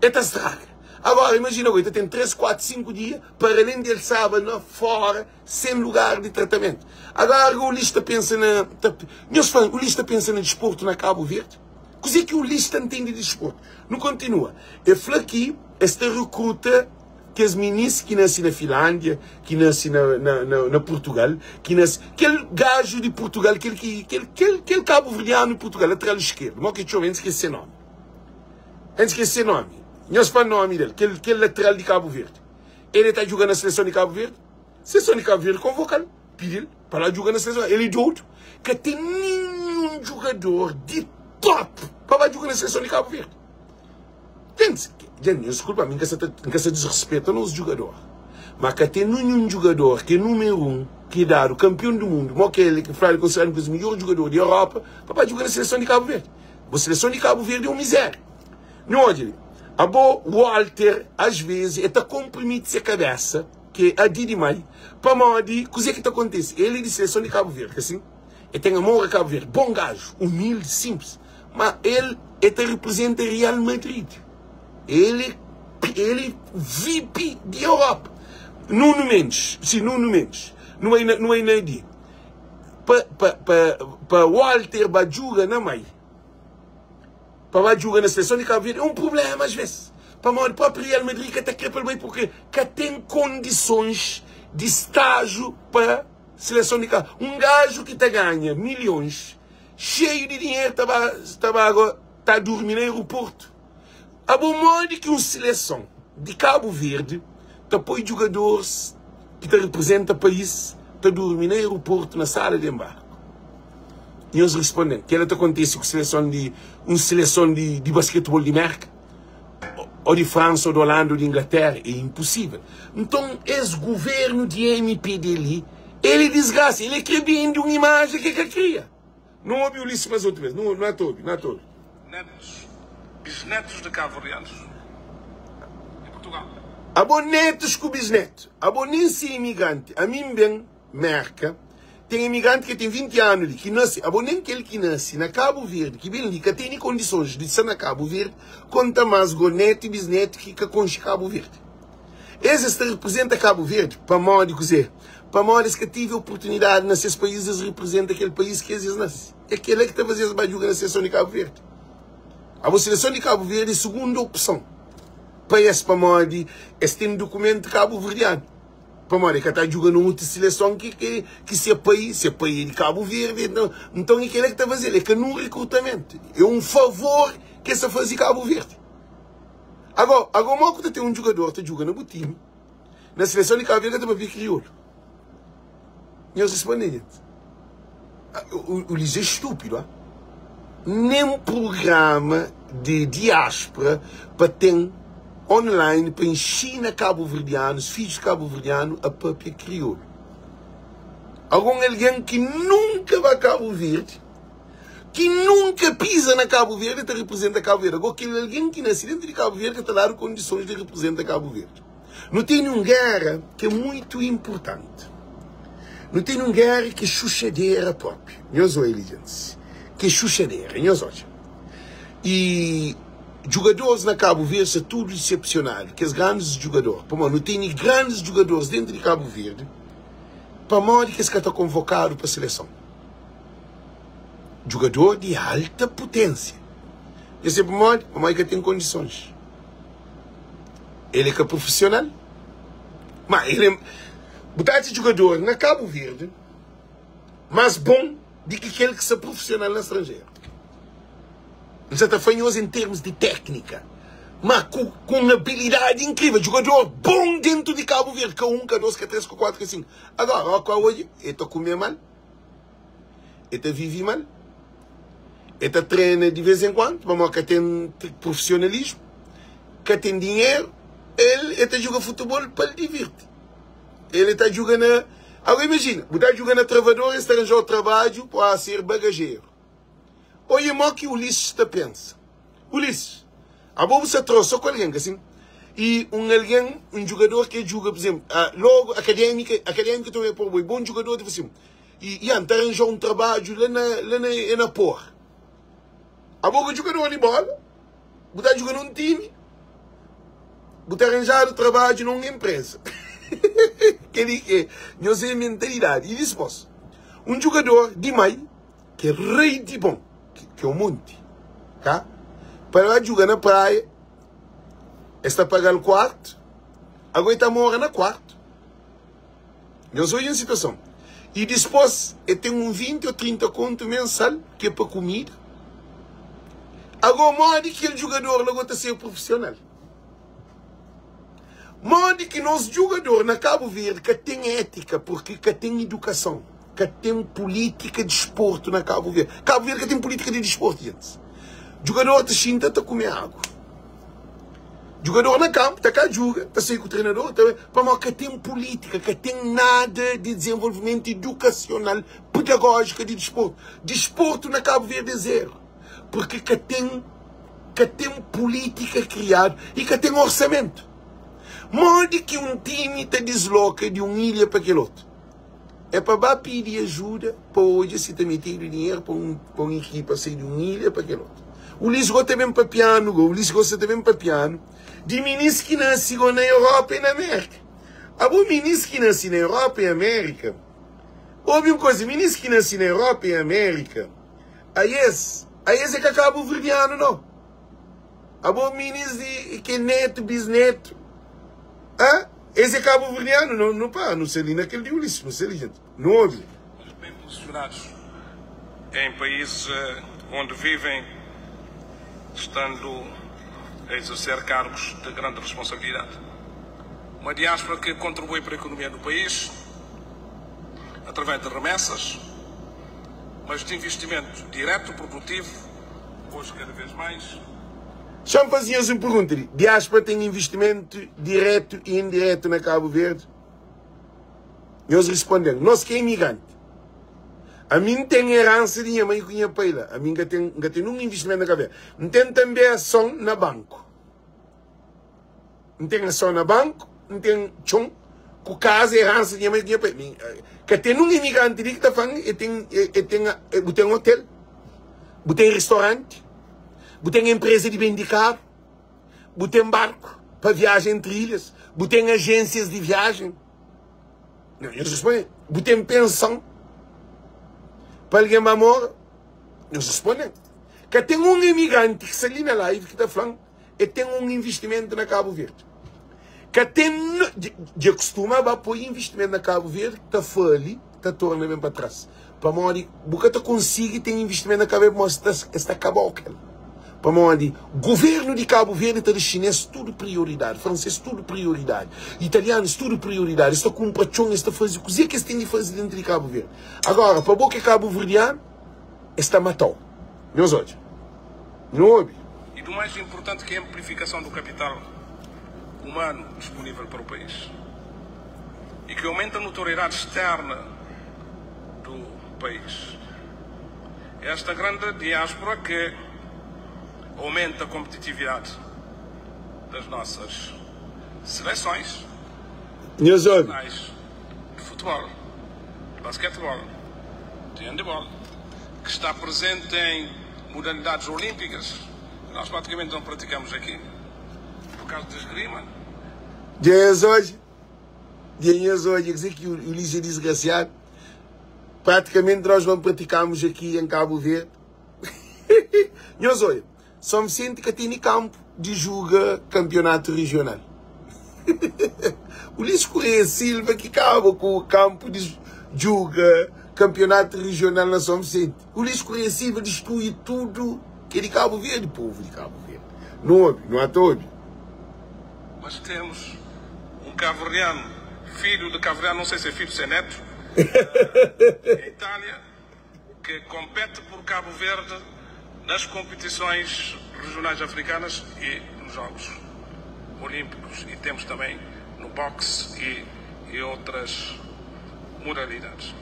el ta straga. Agora imajina go, el ta ten 3, 4, 5 dia para alén di el staba na fora sen lugar di tratamentu. Agora go Ulisses ta pensa na ta, nhos fla, Ulisses ta pensa na disportu na Kabu Verdi? Kuzê ki Ulisses ta ntende di disportu? Nu kontinua. El fla ki es ta rekruta kes minis ki nase na Finlándia, ki nase na, na, na, na Purtugal, ki nase, kel gaju di Purtugal, kel ki, kel, kel, kel kabuverdianu di Purtugal, lateral iskerdu, mo ki txoma, N skese se nomi. N skese se nomi. Nhos fla nomi del, kel, kel lateral di Kabu Verdi. El ta djuga na seleson di Kabu Verdi? Seleson di Kabu Verdi konvoka-l, pidi-l pa la djuga na seleson. El é dodu, ka ten ninhun djugador di top pa ba djuga na seleson di Kabu Verdi. Gente, gente, desculpa, mi nka sa ta, nka sa disrespeta nos djugador. Ma ka ten ninhun djugador ki é númeru 1, ki dadu kanpion du mundu, mo kel ki fladu konsideradu un kes midjor djugador di Europa, pa ba djuga na seleson di Kabu Verdi. Bo seleson di Kabu Verdi é un miséria. Nhu odja li, abo Walter, às vezes, el ta konprimiti se kabesa, ki é adi dimai, pamodi kuzê ki ta kontise? El é di seleson di Kabu Verdi, ka sin? El ten amor a Kabu Verdi, bon gaju, umildi, sinplis. Ma el é ta representa Real Madrid. El é el é VIP di Europa. Nuno Mendes, sim, Nuno Mendes. Nu bai na, nu bai na di. Pa, pa, pa, pa Walter ba djuga na mai. Pa ba djuga na seleson di Cabo Verde é um problema às vezes. Pamodi próprio Real Madrid ka ta kre pa el bai porque ka tem condições de estágio pa seleson di Cabo. Um gajo ki ta ganha milhões Xeiu di dinheru ta ba ta ba go ta durmi na aeroportu. Abo modi ki un sileson di Kabu Verdi ta poi djugadoris ki ta reprezenta pais ta durmi na aeroportu na sala di enbarku? Nhos risponden, kela ta kontise ku sileson di un sileson di di basketibol di Merka? O di Fransa o di Olanda o di Inglaterra? É inposível. Nton es guvernu di MPD li El é disgrasa, el é kre bende un imajen ke ka kria. Nu obi Ulisses mas otu bes, nu nu ata obi, nu ata obi. Netos, bisnetos de cabo-verdianos em Portugal. Abo netos ku bisneto, abo nen si imigranti, ami N ben Merka, ten imigranti ke ten 20 anu li ki nase, abo nen kel ki nase na Kabu Verdi ki ben li ka tene kondisons di sta na Kabu Verdi, konta mas go neto i bisneto ki ka konxe Kabu Verdi. Es es ta representa Kabu Verdi pamodi kuzê? Pamodi es ka tive oportunidadi na ses país es representa kel país ki es es nase. É kela ki ta faze-s ba djuga na seleson di Kabu Verdi. Abo seleson di Kabu Verdi é sugundu opson pa es pamodi es ten dukumentu kabuverdianu. Pamodi e ka ta djuga na otu seleson ki ki ki se pai, se pai é di Kabu Verdi, nton nton é kela ki ta faze-l. É ka nun rekrutamentu, é un favor ki es ta faze Kabu Verdi. Ago, ago mo ku ta ten un djugador ta djuga na bu timi, na seleson di Kabu Verdi ka ta papia kriolu. Nhos responde, gente. O, o Liseu é estúpido, ah? Nem programa de diáspora pa ten online pa inxina kabuverdianus, fidjus kabuverdianu a papia kriolu. Algun algen ki nunka ba Kabu Verdi, ki nunka piza na Kabu Verdi ta representa Kabu Verdi. Agora, kel algen ki nase dentru di Kabu Verdi ka ta dadu kondisons di representa Kabu Verdi. Nu tene un géra ki é muitu inpurtanti. Nu tene un géra ki é xuxadera própi. Nhos odja li, gentis. Ki é xuxadera. Nhos odja. I djugadoris na Kabu Verdi sta tudu disepsionadu. Kes grandis djugador. Pamodi nu tene grandis djugadoris dentru di Kabu Verdi, pamodi ki es ka ta konvokadu pa seleson? Djugador di alta putensia. Nhos sabe pamodi? Pamodi ka ten kondisons. El é ka profisional, ma el é bu ta atxa djugador na Kabu Verdi mas bon di ki kel ki sta profisional na stranjeru. N sa ta fla nhos en termus di teknika, ma ku ku un abilidadi inkrivel, djugador bon dentu di Kabu Verdi, ka un, ka dos, ka tres, ka kuatru, ka sinku. Agora, ó ku odja, el ta kume mal. E ta vive mal. El ta trena di vez en kuandu, pamodi ka ten profisionalismu, ka ten dinheru, el el ta juga futebol pa el divirti. El ta juga na. Agora imajina, bu ta juga na Travador, es ta ranjau trabadju pa ser bagajeru. Oia mo ki Ulisses ta pensa. Ulisses, abo bu sa trosa ku algen, ka sin? I un algen, un jugador ke juga, por exemplo, logo Académica, Académica ta pô bo, e bon jugador, ta fla sin, i, ya, N ta ranjau un trabadju la na, la na, e na por. Abo ku jugador di bola, bu ta juga na un timi, bu ta ranjadu trabadju na un empresa. Keli ke nhos é mentalidadi. I dispos, un jugador di mai, ki é rei di bon, ki é un monti, ka? Pa el ba djuga na praia, es ta paga-l kuartu, ago el ta mora na kuartu. Nhos odja un situason. I dispos el ten un 20 o 30 kontu mensal ki é pa kumida. Ago modi ki kel djugador la go ta ser profisional? Modi ki nos djugador na Kabu Verdi ka ten étika purki ka ten idukason, ka ten pulítika disportu na Kabu Verdi. Kabu Verdi ka ten pulítika di disportu, gentis. Djugador ta xinta ta kume agu. Djugador na kanpu ta ka djuga, ta sai ku trenador, ta pamodi ka ten pulítika, ka ten nada di dizenvolvimentu idukasional, pedagójika di disportu. Disportu na Kabu Verdi é zeru. Porque ka ten ka ten pulítika kriadu i ka ten orsamentu. Modi ki un timi ta disloka di un ilha pa kel otu? É pa ba pidi ajuda pa odja si ta metedu dinheru pa un pa un ekipa sai di un ilha pa kel otu. Ulis go ta ben pa pianu go, Ulis go sa ta ben pa pianu di minis ki nasi go na Europa i na Amérika. Abo minis ki nasi na Europa i Amérika, obi un koza, minis ki nasi na Europa i Amérika, Aes, aes é ka kabuverdianu no. Abo minis di ke netu, bisnetu. Ah, es é kabuverdianu no, no pa, no sta li na kel di Ulisses, no sta li gente. No obi. Mas bem posicionados em países onde vivem, estando a exercer cargos de grande responsabilidade. Uma diáspora que contribui para a economia do país através de remessas, mas de investimento direto produtivo, hoje cada vez mais. Xa-m faze nhos un pergunta li, diáspora ten investimentu diretu i indiretu na Kabu Verdi? Nhos risponde-m, nos ki é imigranti. Ami N ten eransa di nha mai ku nha pai la, ami N ka ten, N ka ten nun investimentu na Kabu Verdi. N ten tanbe ason na banku. N ten ason na banku, N ten txon ku kaza, eransa di nha mai ku nha pai. Mi, ka ten nun imigranti li ki ta fla-m e ten, e ten, bu ten otel, bu ten ristoranti, bu ten enpreza di bendi karu, bu ten barku pa viaja entri ilhas, bu ten ajensias di viajen. Nhos responde, bu ten penson pa algen ba mora? Nhos responde-m, ka ten un imigranti ki sta li na live ki ta fla-m E ten un investimentu na Kabu Verdi. Ka ten dja kustuma ba poi investimentu na Kabu Verdi ta fali, ta torna ben pa tras. Pamodi bu ka ta konsigi ten investimentu na Kabu Verdi pamodi es ta es ta kabau kel. Pamodi governu di Kabu Verdi ta da xines tudu prioridadi, franses tudu prioridadi, italianus tudu prioridadi. Es ta kunpra txon, es ta faze kuze ki es ten di faze dentru di Kabu Verdi. Agora, pa bo ki é kabuverdianu, es ta matau. Nhos odja. Nu obi. E do mais importante que é a amplificação do capital humano disponível para o país e que aumenta a notoriedade externa do país. É esta grande diáspora que aumenta a competitividade das nossas seleções Nhos obi. nacionais de futebol, de basquetebol, de handebol, que está presente em modalidades olímpicas, que nós praticamente não praticamos aqui, por causa da esgrima. Dja es odja, dja nhos odja kuzê ki Ulisses é disgrasiadu. Praticamente nós não praticamos aqui em Cabo Verde. Nhos odja, São Vicente ka tene kampu di juga kampionatu rijional. Ulisses Correia Silva ki kaba ku kampu di juga kampionatu rijional na São Vicente. Ulisses Correia Silva distrui tudu ki é di Kabu Verdi, povu di Kabu Verdi. Nu obi, nu ata obi. Mas temos um cabo-verdiano, filho de cabo-verdiano, não sei se é filho, se é neto, em Itália, que compete por Cabo Verde. Nas competições regionais africanas e nos Jogos Olímpicos e temos também no boxe e, e outras modalidades.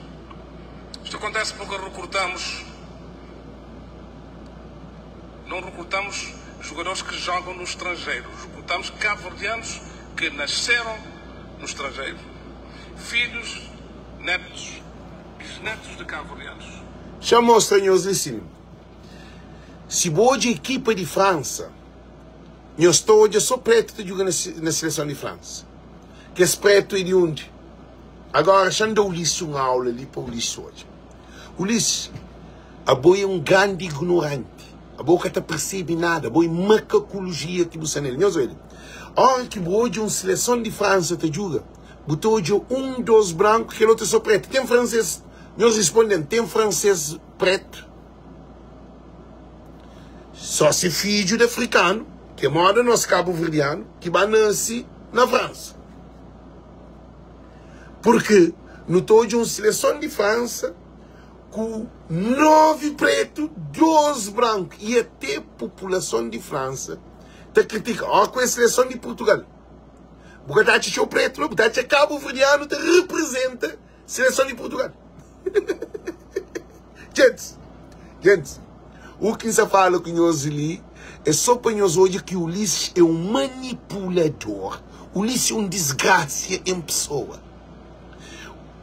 Isto acontece porque recrutamos, não recrutamos jogadores que jogam no estrangeiro, recrutamos cabo-verdianos que nasceram no estrangeiro, filhos, netos, bisnetos de cabo-verdianos. Xa mostra nhos li sin. Si bu odja ekipa di Fransa, nhos ta odja so pretu ta djuga na seleson di Fransa. Kes pretu é di undi? Agora xa N da Ulisses un aula li pa Ulisses odja. Ulisses, abo é un grandi ignoranti. Abo ka ta persebe nada. Abo é makakologia ki bu sta nel. Nhos odja, ora ki bu odja un seleson di Fransa ta djuga, bu ta odja un, dos branku, kel otu é so pretu. Ten franses? Nhos responde-m, ten franses pretu? Só se fidju di afrikanu, ki é moda nos kabuverdianu, ki ba nase na Fransa. Purki nu ta odja un sileson di Fransa ku 9 pretu, 2 branku i ate populason di Fransa ta kritika. Ó ku es sileson di Purtugal, bu ka ta atxa txeu pretu la, bu ta atxa kabuverdianu ta riprizenta Seleção di Portugal. Gentis, gentis, u ki N sa fala ku nhos li é só pa nhos odja ki Ulisses é un manipulador. Ulisses é un disgrasia en pesoa.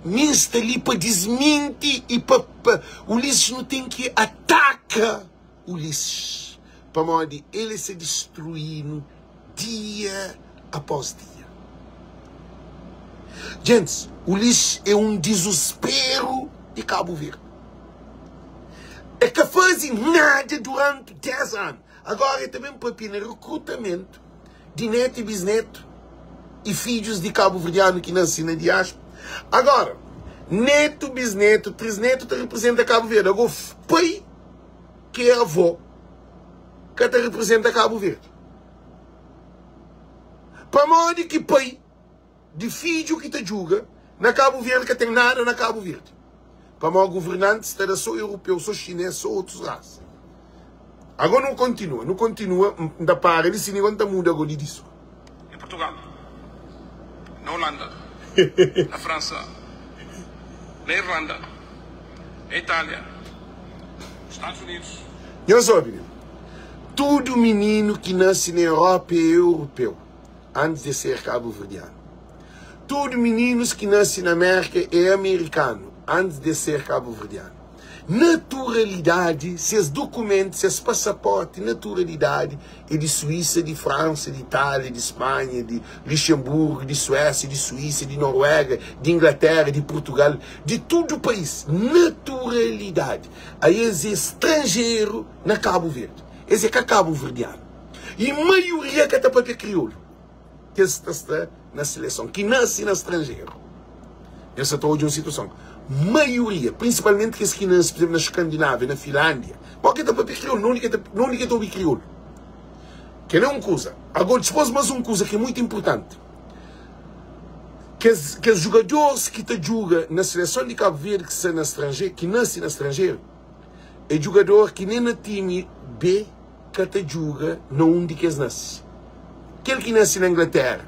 Mi N sta li pa disminti i pa, pa Ulisses nu ten ki ataka Ulisses pamodi el é sa distruí-nu dia após dia. Gentis, Ulisses é un dizusperu di Kabu Verdi. E ka faze nada duranti 10 anu. Agora e ta ben papia na rekrutamentu di netu i bisnetu i fidjus di kabuverdianu ki nase na diaspora. Agora, netu, bisnetu, trisnetu ta reprezenta Kabu Verdi. Agora, pai ki é avó ka ta reprezenta Kabu Verdi. Pamodi ki pai di fidju ki ta djuga na Kabu Verdi ka ten nada na Kabu Verdi? Pamodi governantis ta da so europeu, so xinês, so otus rasa. Agora nu kontinua, nu kontinua, N ta para li si ningon ta muda ago di disku. Em Portugal, na Holanda, na França, na Irlanda, na Itália, nos Estados Unidos. Nhos obi li, tudu mininu ki nase na Europa é europeu antis de ser kabuverdianu. Tudu mininus ki nase na Merka é amerikanu antis de ser kabuverdianu. Naturalidadi, ses dukumentu, ses pasaporti, naturalidadi é di Suísa, di Fransa, di Itália, di Spanha, di Luxemburgu, di Suésia, di Suísa, di Noruega, di Inglatéra, di Purtugal, di tudu país. Naturalidadi. Aí es é stranjeru na Kabu Verdi. Es é ka kabuverdianu. I maioria ka ta papia kriolu. Kes ta sta na seleson, ki nase na stranjeru. Nhos sa ta odja un situason. Maioria, prinsipalmenti kes ki nase, pur izénplu, na Skandinávia, na Finlándia, bo ki ta papia kriolu, na undi ki ta, na undi ki ta obi kriolu? Kel é un kuza. Agora, dispôs, mas un kuza ki é mutu inpurtanti. Kes, kes jugadoris ki ta djuga na seleson di Kabu Verdi ki sta na stranjeru, ki nase na stranjeru, é djugador ki nen na timi B ka ta djuga na undi ki es nase. Kel ki nase na Inglatéra.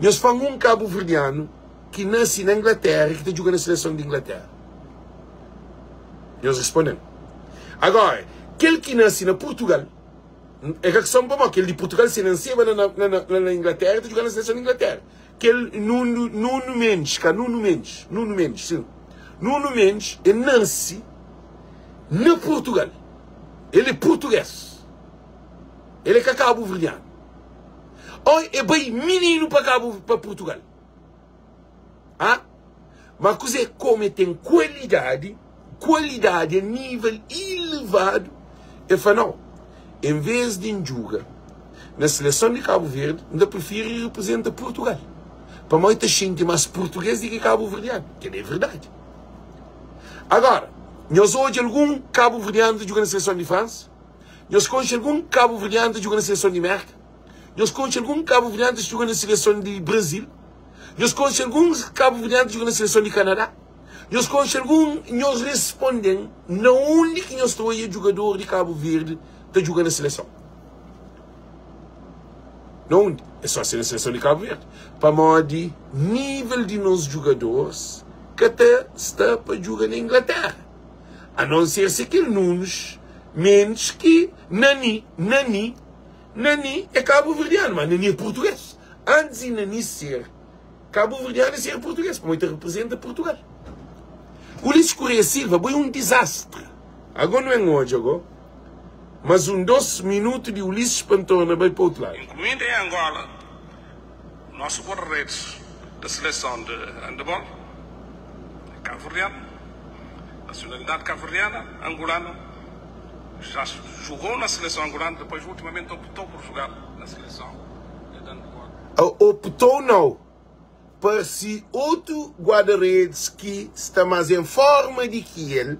Nhos fla-m un kabuverdianu ki nase na Inglatéra ki ta djuga na seleson di Inglatéra. Nhos responde-m. Agora, kel ki nase na Purtugal, é ka son pamodi kel di Purtugal se naseba na, na, na, na Inglatéra, ta djuga na seleson di Inglatéra. Kel Nuno, Nuno Mendes, ka Nuno Mendes, Nuno Mendes, sim. Nuno Mendes, el nase na Purtugal. El é purtugês. El é ka kabuverdianu. Ó, e bai mininu pa Kabu, pa Purtugal. Ah? Ma kuzê? Komu e ten kualidadi, kualidadi a nível ilevadu, e fla, nau, en vês di N djuga na seleson di Kabu Verdi, N ta prifiri reprezenta Purtugal. Pamodi e ta xinti más purtugês di ki kabuverdianu. Kel-li é verdadi. Agora, nhos odja algun kabuverdianu ta djuga na seleson di Fransa? Nhos konxe algun kabuverdianu ta djuga na seleson di Merka? Nhos konxe algun kabuverdianu ta djuga na seleson di Brazil? Nhos konxe algun kabuverdianu ta djuga na seleson di Kanadá? Nhos konxe algun? Nhos responde-m na undi ki nhos ta odja djugador di Kabu Verdi ta djuga na seleson? Na undi? É só se na seleson di Kabu Verdi. Pamodi nível di nos djugadores ka ta sta pa djuga na Inglaterra. A non ser se kel Nunes Mendes ki Nani, Nani, Nani é kabuverdianu, ma Nani é purtugês. Antis di Nani ser kabuverdianu, el ser purtugês, pamodi el ta reprezenta Purtugal. Ulisses Correia Silva, bo é un dizastri. Ago nu en odja go mas un dos minutu di Ulisses pa N torna bai pa otu ladu. Incluindo em Angola, nosso guarda-redes da seleção de handebol é cabo-verdiano, nacionalidade cabo-verdiana, angolano, já jogou na seleção angolana, depois ultimamente optou por jogar na seleção de handebol. Optou não, parse otu guarda-redes ki sta más en forma di ki el,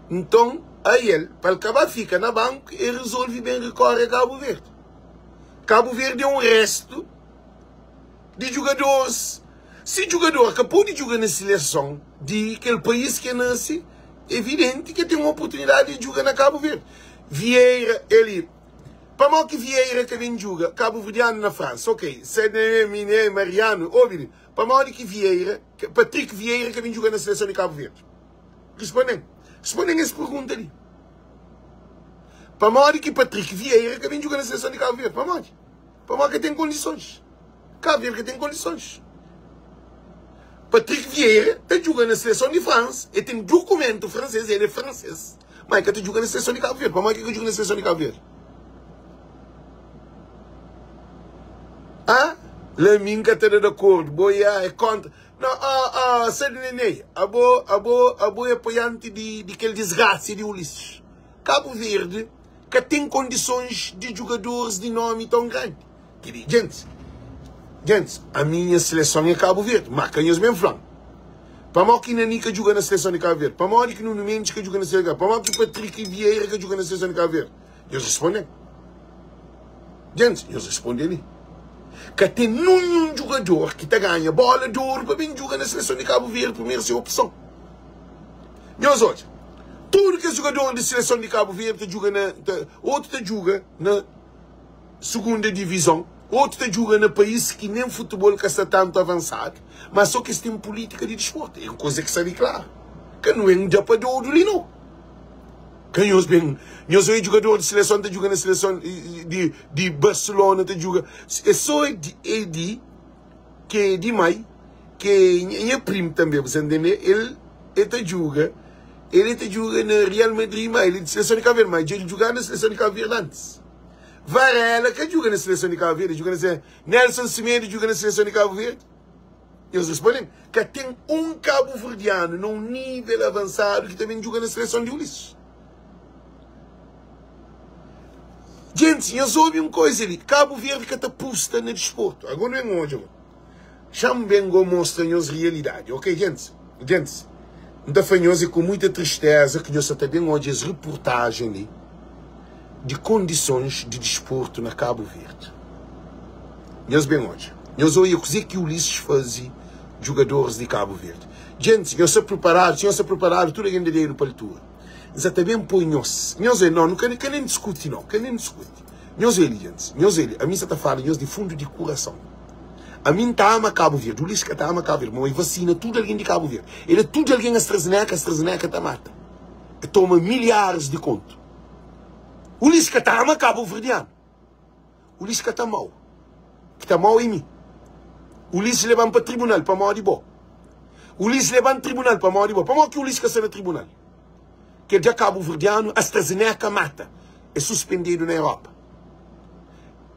nton ael, pa el ka ba fika na banku, el rezolve ben rekore a Kabu Verdi. Kabu Verdi é un restu di djugadoris. Si djugador ka pode djuga na sileson di kel país ki el nase, evidenti ki el ten oportunidadi di djuga na Kabu Verdi. Vieira, el. Pamodi ki Vieira ka ben djuga kabuverdianu na Fransa? Ok, Sene, Mine, Mariano, obi li. Pamodi ki Vieira, Patrick Vieira ka ben djuga na seleson di Kabu Verdi? Responde-m. Responde-m es pergunta li. Pamodi ki Patrick Vieira ka ben djuga na seleson di Kabu Verdi? Pamodi? Pamodi ka ten kondisons. Kabu Verdi ka ten kondisons. Patrick Vieira ta djuga na seleson di Fransa, el ten dukumentu fransês, el é fransês, ma el ka ta djuga na seleson di Kabu Verdi. Pamodi ki el ka djuga na seleson di Kabu Verdi? Ah, la mi N ka ta da di akordu, bo ya é kontra. No, ah, ah, Sadi Nenei, abo, abo, abo é apoianti di, di kel disgrasia di Ulisses. Kabu Verdi ka ten kondisons di djugadoris di nomi ton grandi. Kiri, Gentis, gentis, ami nha seleson é Kabu Verdi, má ka nhos ben fla-m pamodi ki Nani ka djuga na seleson di Kabu Verdi, pamodi ki Nuno Mendes ka djuga na seleson di Kabu Verdi, pamodi ki Patrick Vieira ka djuga na seleson di Kabu Verdi. Nhos responde-m. Gentis, nhos responde li. Ka ten ninhun djugador ki ta ganha bola di oru pa ben djuga na seleson di Kabu Verdi primeru se opson. Nhos odja, tudu kes djugador di seleson di Kabu Verdi ta djuga na, ta, otu ta djuga na sugunda divizon, otu ta djuga na país ki nen futebol ka sta tantu avansadu, ma so ki es ten pulítika di disportu. É un kuza ki sta li klaru. Ka nu é un dja pa dodu li nau. Ka nhos ben, nhos oia djugador di seleson ta djuga na seleson di, di Barcelona ta djuga. É so é di ki é di mai, ki é nha primu tanbe, bu sa ntende? El, el ta djuga, el ta djuga na Real Madrid, ma el é di seleson di Kabu Verdi, ma dja el djuga na seleson di Kabu Verdi antis. Varela ka djuga na seleson di Kabu Verdi, djuga na seleson, Nelson Semedo djuga na seleson di Kabu Verdi. Nhos responde-m, ka ten un kabuverdianu na un nível avansadu ki ta ben djuga na seleson di Ulisses. Gentis, nhos obi un koisa li, Kabu Verdi ka ta pusta na disportu. Ago nu ben odja go. Xa-m ben go mostra nhos rialidadi. Ok, gentis? Gentis, N ta fla nhos é ku muita tristeza ki nhos sa ta ben odja es reportajen li di kondisons di disportu na Kabu Verdi. Nhos ben odja. Nhos oia kuzê ki Ulisses faze djugadoris di Kabu Verdi. Gentis, nhos sta priparadu? Si nhos sta priparadu, tudu algen da dedu pa altura. N sa ta ben poi nhos. Nhos oia, no, nu ka, ka nen diskuti no, ka nen diskuti. Nhos oia li, gentis, nhos oia li. Ami N sa ta fala nhos di fundu di kurason. Ami N ta ama Kabu Verdi, Ulisses ka ta ama Kabu Verdi, ma e vasina tudu algen di Kabu Verdi. E da tudu algen AstraZeneca, AstraZeneca ta mata. E toma milharis di kontu. Ulisses ka ta ama kabuverdianu. Ulisses ka ta amau. Ki ta amau é mi. Ulisses leba-m pa tribunal pamodi bo. Ulisses leba-m tribunal pamodi bo. Pamodi ki Ulisses ka sta na tribunal? Kel dja kabuverdianu AstraZeneca mata. É suspendedu na Europa.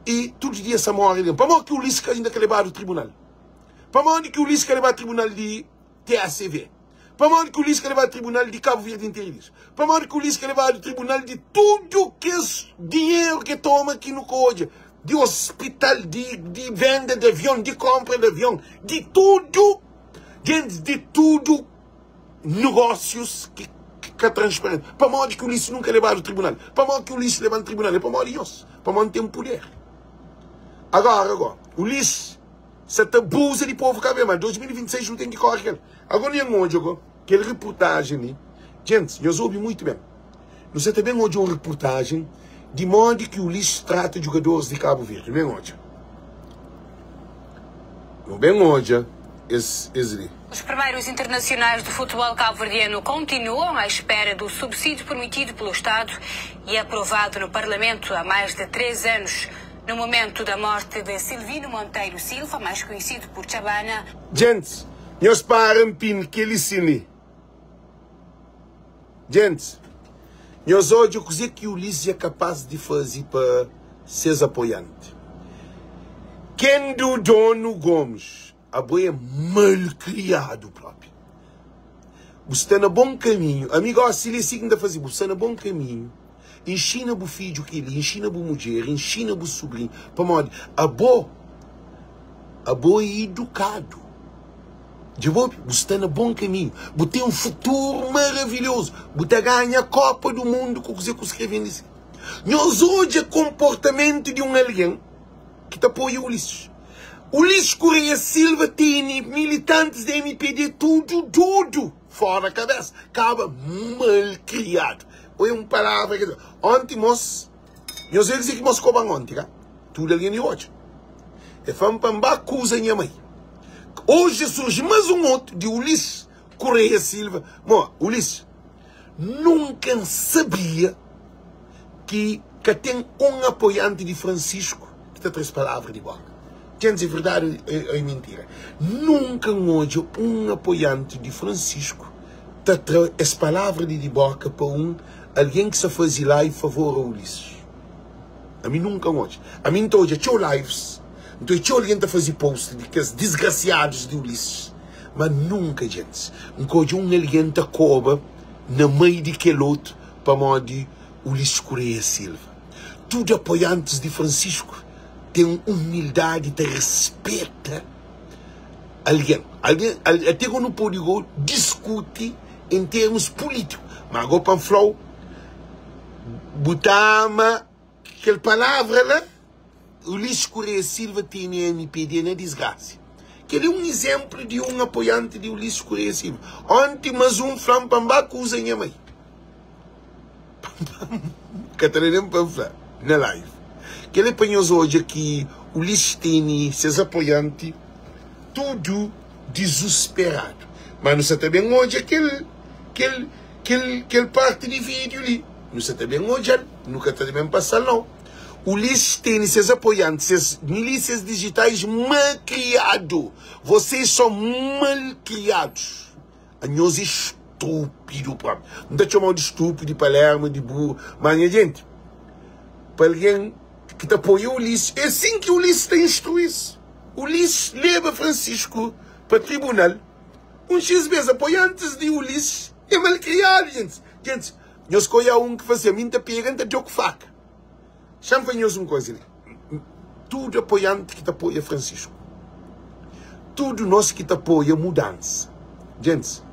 I tudu dia sa more algen. Pamodi ki Ulisses ka inda ka lebadu tribunal? Pamodi ki Ulisses ka lebadu tribunal di TACV? Pamodi ki Ulisses ka lebadu tribunal di Kabu Verdi Inteirinus? Pamodi ki Ulisses ka lebadu tribunal di tudu kes dinheru ki toma ki nu ka odja? Di hospital, di, di venda di avion, di kompra di avion, di tudu, gentis, di tudu negósius ki ka transparenti. Pamodi ki Ulisses nunka lebadu tribunal? Pamodi ki Ulisses lebadu tribunal? É pamodi nhos, pamodi n ten puder. Agora, agora, Ulisses sa ta abuza di povu Kabu Verdi, mas 2026 nu ten ki kore kel. Agora nha odja go. Kel reportajen li, djentis, nhos obi muitu ben. Nu sa ta ben odja un reportajen di modi ki Ulisses trata djugadoris di Kabu Verdi. Nu ben odja. Nu ben odja es es li. Os primeiros internacionais do futebol cabo-verdiano continuam à espera do subsídio prometido pelo Estado e aprovado no Parlamento há mais de 3 anos. No momento da morte de Silvino Monteiro Silva, mais conhecido por Chabana, Djentis, nhos para npindi kel-li sin li. Djentis, nhos odja kuzê ki Ulisses é kapás di faze pa ses apoianti. Kendo Dono Gomes, abo é malkriadu propi. Bu sta na bon kaminhu. Ami gosi li é si ki N ta faze. Bu sta na bon kaminhu. Inxina bu fidju kel-li, inxina bu mudjer, inxina bu subrinhu. Pamodi abo, abo é idukadu. Dja bu obi? Bu sta na bon kaminhu. Bu ten un futuru maravilhozu. Bu ta ganha Kopa du Mundu ku kuzê ku skrebe-m li. Nhos odja konportamentu di un algen ki ta apoia Ulisses. Ulisses Correia Silva tene militantis di mpd tudu dodu, fora kabesa, kaba malkriadu. Oi un palavra ki onti mos, nhos obi kuzê ki mos koba-m onti, ka? Tudu algen di odja. E fla-m pa N ba akuza nha mai. Oji surji más un otu di Ulisses Correia Silva. Mo, Ulisses, nunka N sabia ki ka ten un apoianti di Francisco ki ta tra es palavra di boka. Dja N dze verdadi o e mintira? Nunka N odja un apoianti di Francisco ta tra es palavra li di boka pa un algen ki sta faze live favor a Ulisses. Ami nunka N odja. Ami N ta odja txeu lives, N ta odja txeu algen ta faze post di kes disgrasiadus di Ulisses, ma nunka djentis N ka odja un algen ta koba na mei di kel otu pamodi Ulisses Correia Silva. Tudu apoiantis di Francisco ten umildadi ta respeta algen. Algen, ate ku nu pode go diskuti en termus pulitiku, ma go pa N fla-u Bu ta ama kel palavra la? Ulisses Correia Silva tene mpd na disgrasia. Kel é un izemplu di un apoianti di Ulisses Correia Silva. Onti mas un fla-m pa N ba akuza nha mai. Ka ta da nen pa N fla na live. Kel é pa nhos odja ki Ulisses tene ses apoianti tudu dizusperadu. Ma nu sa ta ben odja kel kel. Kel kel parti di vídiu li, nu sa ta ben odja-l, nu ka ta ben pasa-l nau. Ulisses tene ses apoiantis, ses milísias dijitais malkriadu. Vocês são malcriados. Anhos é estúpido própi. N ta txoma-u di estúpido, di palerma, di burro, mas nha jenti, pa algen ki ta apoia Ulisses, é sin ki Ulisses ta instrui-s. Ulisses leba Francisco pa tribunal. Un xis bes apoiantis di Ulisses é malkriadu djentis. Djentis, nhos ka oiá un ki fla si, Ami N ta pega, N ta djo ku faka. Xa-m fla nhos un koza li, tudu apoianti ki ta apoia Francisco, tudu nos ki ta apoia mudansa, djentis,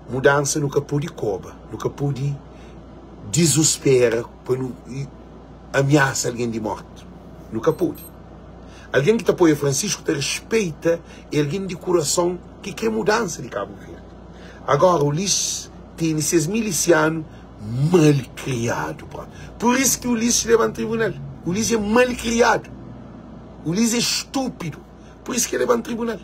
mudansa nu ka pode koba, nu ka pode dizuspera pa nu amiasa algen di morti. Nu ka pode. Algen ki ta apoia Francisco ta respeita é algen di kurason ki kre mudansa di Kabu Verdi. Agora Ulisses tene ses milisianu malkriadu propi. Pur isu ki Ulisses leba-m tribunal. Ulisses é malkriadu. Ulisses é stúpidu. Pur isu ki el leba-m tribunal.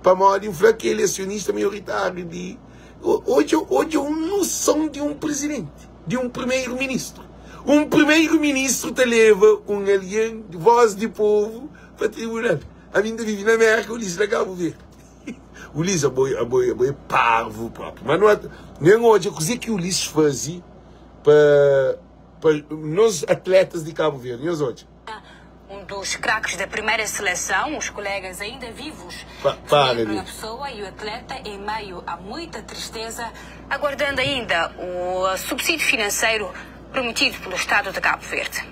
Pamodi N fla ki el é asionista maioritáriu di. Odja, odja un noson di un prizidenti, di un primeru-ministru. Un primeru-ministru ta leba un algen, vós di povu, pa tribunal. Ami N ta vive na Mérka, Ulisses na Kabu Verdi. Ulisses, abo, abo, abo é parvu propi. Ma nu nen odja kuzê ki Ulisses faze pa, pa nos atletas di Kabu Verdi. Nhos odja. Um dos craques da primeira seleção, os colegas ainda vivos Pa, para relembram li. a pessoa e o atleta em meio a muita tristeza, aguardando ainda o subsídio financeiro prometido pelo Estado de Cabo Verde.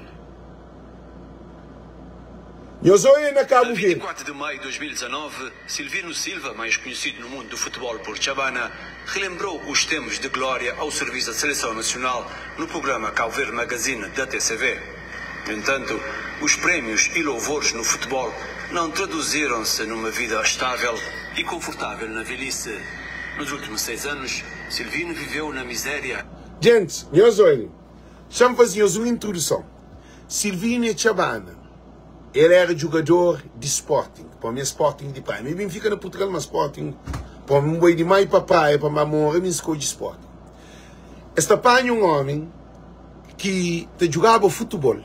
Nhos oia na A Kabu Verdi. 24 de maio de 2019, Silvino Silva, mais conhecido no mundo do futebol por Chabana, relembrou os tempos de glória ao serviço da seleção nacional no programa Cabo Verde Magazine da TCV. No entanto, os prêmios e louvores no futebol não traduziram-se numa vida estável e confortável na velhice. Nos últimos seis anos, Silvino viveu na miséria. Gentis, nhos obi, xa-m faze nhos un introduson. Silvino é txabana. El éra djugador di Sporting. Pa mi é Sporting di Praia. Mi ben fika na Purtugal, ma Sporting, pa mi N bai di mai pa Praia pa N ba mora, mi N skodje Sporting. Es ta panha un ómi ki ta djugaba futibol.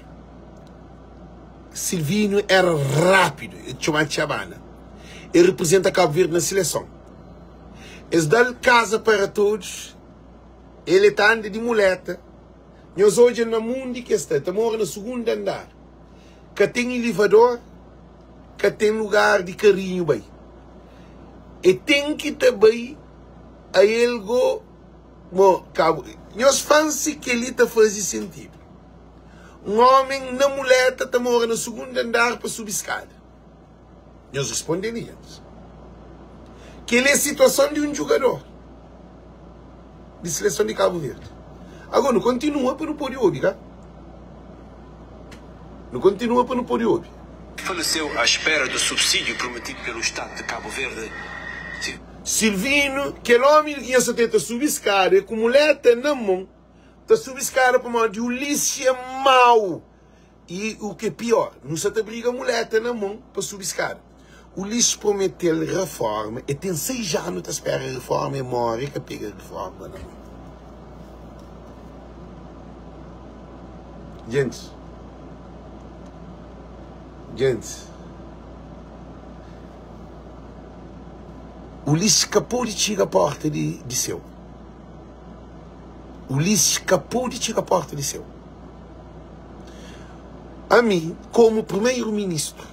Silvino éra rápidu, el txomadu Txabana. El reprizenta Kabu Verdi na sileson. Es da-l Casa para Todos, el e ta anda di muleta. Nhos odja na mundi ki es sta, el ta mora na sugundu andar. Ka ten ilivador, ka ten lugar di karinhu bai. E ten ki ta bai a el go mo kabu. Nhos fan si keli ta fazi sentidu. Un omen na muleta ta mora na sugundu andar pa subi skada. Nhos responde li antis. Kel-li é situason di un djugador di seleson di Kabu Verdi. Agora nu kontinua pa nu pode obi, ka? Nu kontinua pa nu pode obi. Faleceu à espera do subsídio prometido pelo Estado de Cabo Verde. Silvino, kel omi li ki nha sa tenta subi skada é ku muleta na mon ta subi skada pamodi Ulisses é mau. I u ki é pior, nu sa ta briga muleta na mon pa subi skada. Ulisses promete-l reforma, e ten 6 anu ta spera reforma, e more e ka pega reforma na mon. Gentis, gentis, Ulisses ka pode txiga porta di, di seu. Ulisses ka pode txiga porta di seu. Ami, komu Primeiro-Ministru,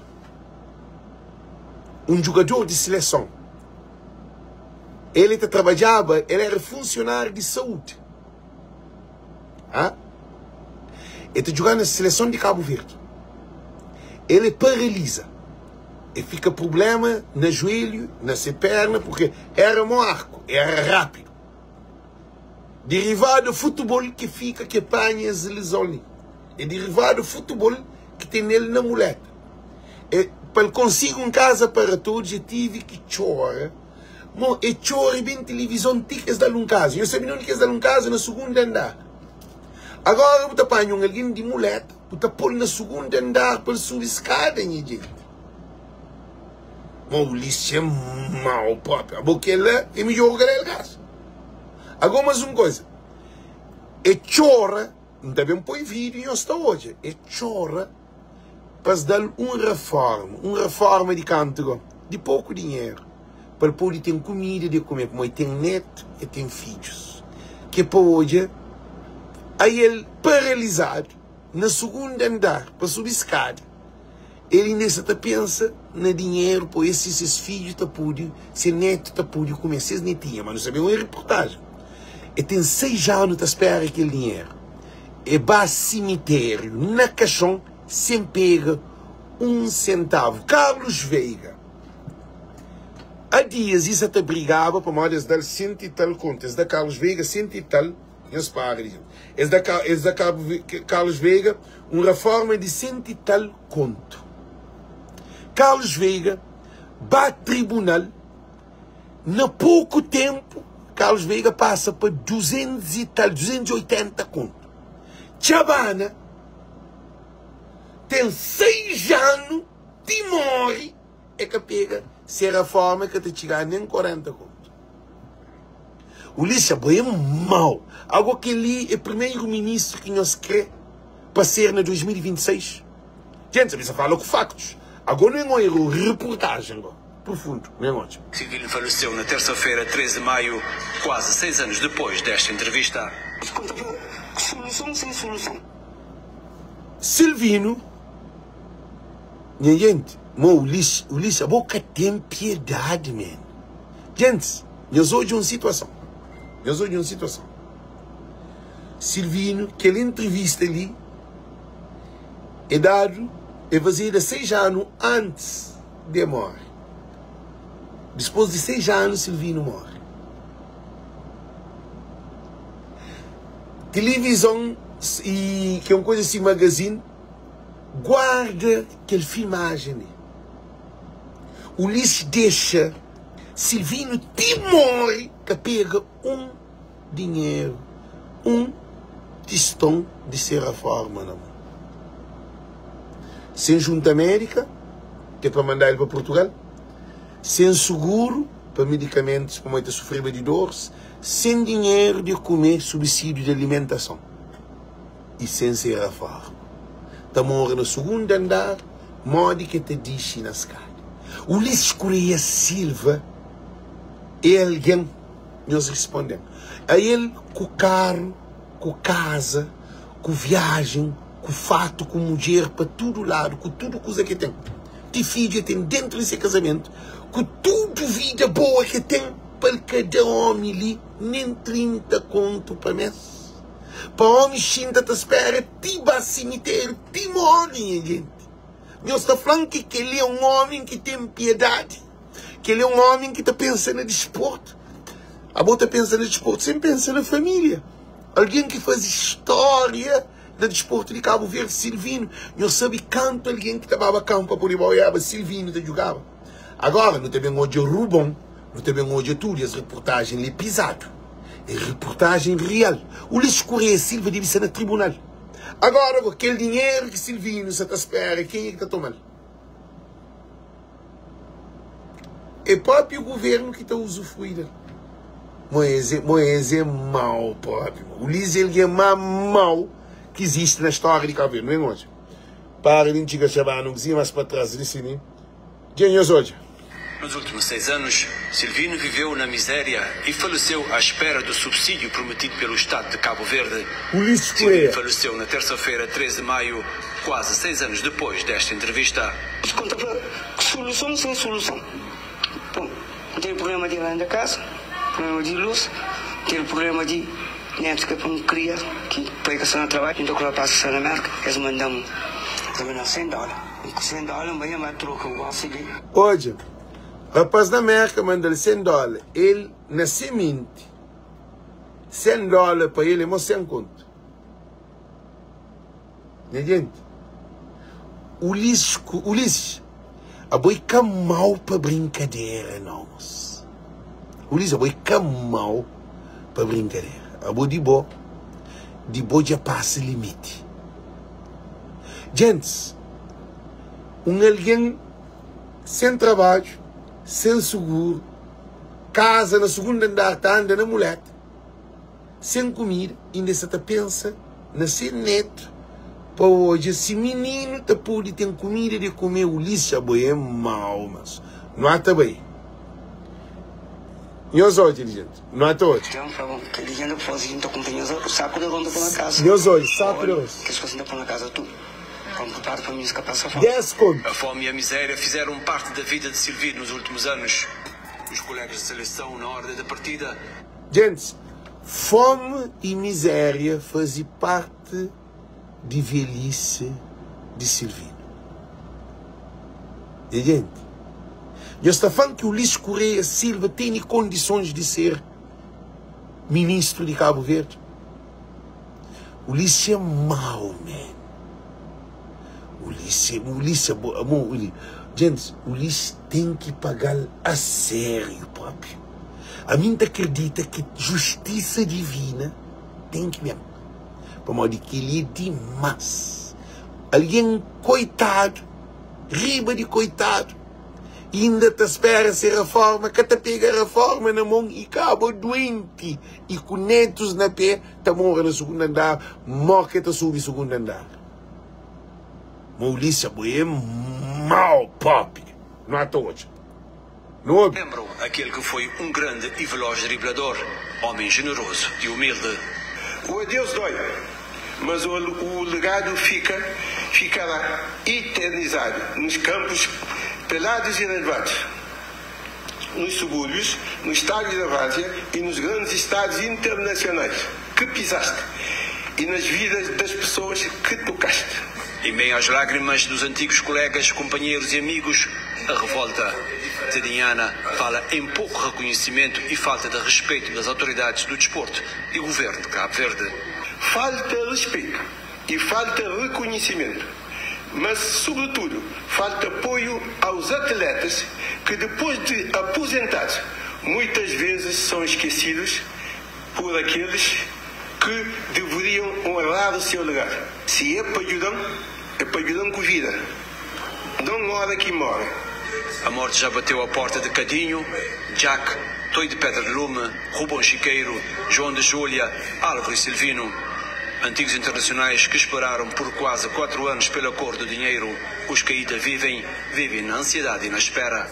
un djugador di sileson, el ta trabadjaba, el era funsionáriu di saúdi. Ha? El ta djuga na sileson di Kabu Verdi. El paraliza. El fika prublema na juelhu, na se perna, purke era mo arku, era rápidu. Derivadu futebol ki fika ki panha es lezon li. É derivadu futebol ki tene-l na muleta. É, pa el konsigi un kaza para todos, é tive ki txora. Mo, é txora ben tilivizon ti ki es da-l un kaza. Nhos sabe na undi ki es da-l un kaza? Na sugundu andar. Agora bu ta panha un algen di muleta, bu ta pô-l na sugundu andar pa el subi skada, nha jenti. Ma Ulisses é mau propi. Abo kela é midjor ki el gás. Ago mas un koisa, e txora, N ta ben poi vídeo nhos ta odja, e txora pa es da-l un reforma, un reforma di kantu go? Di poku dinheru, pa el pode ten kumida di kume, pamodi el ten netu, el ten fidjus, ki é pa odja ael paralizadu na sugundu andar pa subi skada. El inda sta ta pensa na dinheru pa es si ses fidju ta pudi, se netu ta pudi kume, ses netinha. Ma nu sabe un reportajen. E ten 6 anu ta spera kel dinheru. E ba simiteriu na kaxon sen pega un sentavu. Carlos Veiga, a dias i sa ta brigaba pamodi es da-l senti i tal kontu. Es da Carlos Veiga senti i tal. Nhos para di Es da es da Carlos Veiga un reforma di senti i tal kontu. Carlos Veiga ba tribunal na poku tenpu Carlos Veiga pasa pa 200 i tal, 280 kontu. Txabana ten 6 anu ti mori e ka pega se reforma ka ta txiga nen 40 kontu. Ulisses abo é mau. Ago keli é primeiro ministro ki nhos kre pa ser na 2026? Gente, sabe sa fala ku factos. Ago nu é um reportagem go profundo, nu é odja. Silvino faleceu na terça-feira, 3 de maio, quase seis anos depois desta entrevista. Soluson sem soluson. Silvino, nha gente, mo Ulisses, Ulisses, abo ka tem piedade, man. Gentis, nhos odja un situason. Nhos odja un situason. Silvino, kel entrevista li é dadu, é fazedu 6 anu antis di e more. Dispôs di 6 anu, Silvino more. Tilivizon i ki é un koza si magazin guarda kel filmajen li. Ulisses dexa. Silvino ti morre ka pega un dinheru, un tiston di se raforma na mon. Sen junta médika, ke pa manda el pa Portugal, sen suguru pa medikamentus pamodi el ta sufreba di doris, sen dinheru di kume, subsídiu di alimentason i sen se raforma. Ta mora na sugundu andar, modi ke ta dixi na skada. Ulisses Correia Silva é algen? Nhos responde-m. Ael ku karu, ku kaza, ku viajen, ku fatu, ku mudjer pa tudu ladu, ku tudu kuza ki el ten, ti fidju el ten dentu di se kazamentu, ku tudu vida boa ki el ten, pa el ka da omi li nen 30 kontu pa mes. Pa omi xinta ta spera ti ba simiteriu, ti more, nha jenti. Nhos ta fla-m ki kel-li é un omi ki ten piedadi? Kel-li é un ómi ki ta pensa na disportu. Abo ta pensa na disportu sen pensa na família. Algen ki faze stória na disportu di Kabu Verdi, Silvino. Nhos sabe kantu algen ki ta baba kanpu pa pode baiaba, Silvino ta djugaba. Agora, nu ta ben odja Rubon, nu ta ben odja tudu es reportajen li pizadu. É reportajen real. Ulisses Correia Silva debe sta na tribunal. Agora, kel dinheru ki Silvino sa ta spera, kenha ki ta toma-l? É própi governo ki ta usufrui del. Mo es é, mo es é mau própi. Ulisses é algen má mau ki izisti na stória di Cabo Verde. Nu ben odja. Para di ntxiga Shabana un kuzinha más pa tras li si li. Dja nhos odja. Nos últimos 6 anos, Silvino viveu na miséria e faleceu à espera do subsídio prometido pelo Estado de Cabo Verde. Ulisses Silvino Correia. faleceu na terça-feira, 13 de maio, quase 6 anos depois desta entrevista. Konta fla soluson sen soluson. Bon, N tene prublema di renda kasa, prublema di lus, N tene prublema di netus ke pa N kria, ki pai ka sta na trabadju, N ta ku rapaz ki sta na Merka, es manda-m, es manda-m 100 dóla. N ku 100 dóla N bai N ba troka u gosi li. Odja, rapaz na Merka manda-l 100 dóla, el na se menti, 100 dóla pa el é mo 100 kontu. Nha jenti, Ulisses, Ulisses, abo é ka mau pa brinkadera nau, mos. Ulisses, abo é ka mau pa brinkadera. Abo di bo, di bo dja pasa limiti. Gentis, un algen sen trabadju, sen suguru, kaza na sugundu andar ta anda na muleta, sen kumida, inda el sta ta pensa na se netu pa odja si mininu ta pode ten kumida di kume. Ulisses, abo é mau, mas nu ata bai. Nhos odja li, gente, nu ata odja. Dja N fla, bon, kel-li dja N ta faze, N ta kunpra nhos saku di arroz N ta poi na kaza. Nhos odja, saku di arroz. Kes kuza N ta poi na kaza tudu, pa N pripara pa minus ka pasa fome. 10 kontu. A fome e a miséria fizeram parte da vida de Silvino nos últimos anos. Os colegas de seleção, na hora da partida, Gentis, fómi i mizéria faze párti di velhisi di Silvinu. Nha genti, nhos ta fla-m ki Ulisses Correia Silva tene kondisons di ser ministru di Kabu Verdi? Ulisses é mau, man. Ulisses, Ulisses, amo, gentis, Ulisses ten ki paga-l a sériu própi. Ami N ta kridita ki justisa divina ten ki ben, pamodi kel-li é dimás. Algen koitadu, riba di koitadu, inda ta spera se raforma, ka ta pega raforma na mon i kaba duenti i ku netus na pe, ta mora na sugundu andar, moka ta subi sugundu andar. Ma Ulisses, abo é mau propi, nu ata odja. Nu obi. Lembram aquele que foi um grande e veloz driblador, homem generoso e humilde. O adeus dói, mas o o legado fica, ficará eternizado nos campos pelados e relvados, nos subúrbios, nos estádios da várzea e nos grandes estádios internacionais que pisaste e nas vidas das pessoas que tocaste. Em meio às lágrimas dos antigos colegas, companheiros e amigos, a revolta Tedinhana fala em pouco reconhecimento e falta de respeito das autoridades do desporto e governo de Cabo Verde. Falta respeito e falta reconhecimento. Mas, sobretudo, falta apoio aos atletas que, depois de aposentados, muitas vezes são esquecidos por aqueles que deveriam honrar o seu legado. Se é pa djuda-m, é pa djuda-m ku vida, não ora ki morre. A morte já bateu à porta de Cadinho, Jack, Toi de Pedra de Lume, Rubão Chiqueiro, João de Júlia, Álvaro e Silvino. Antigos internacionais que esperaram por quase quatro anos pela cor do dinheiro. Os que ainda vivem, vivem na ansiedade e na espera.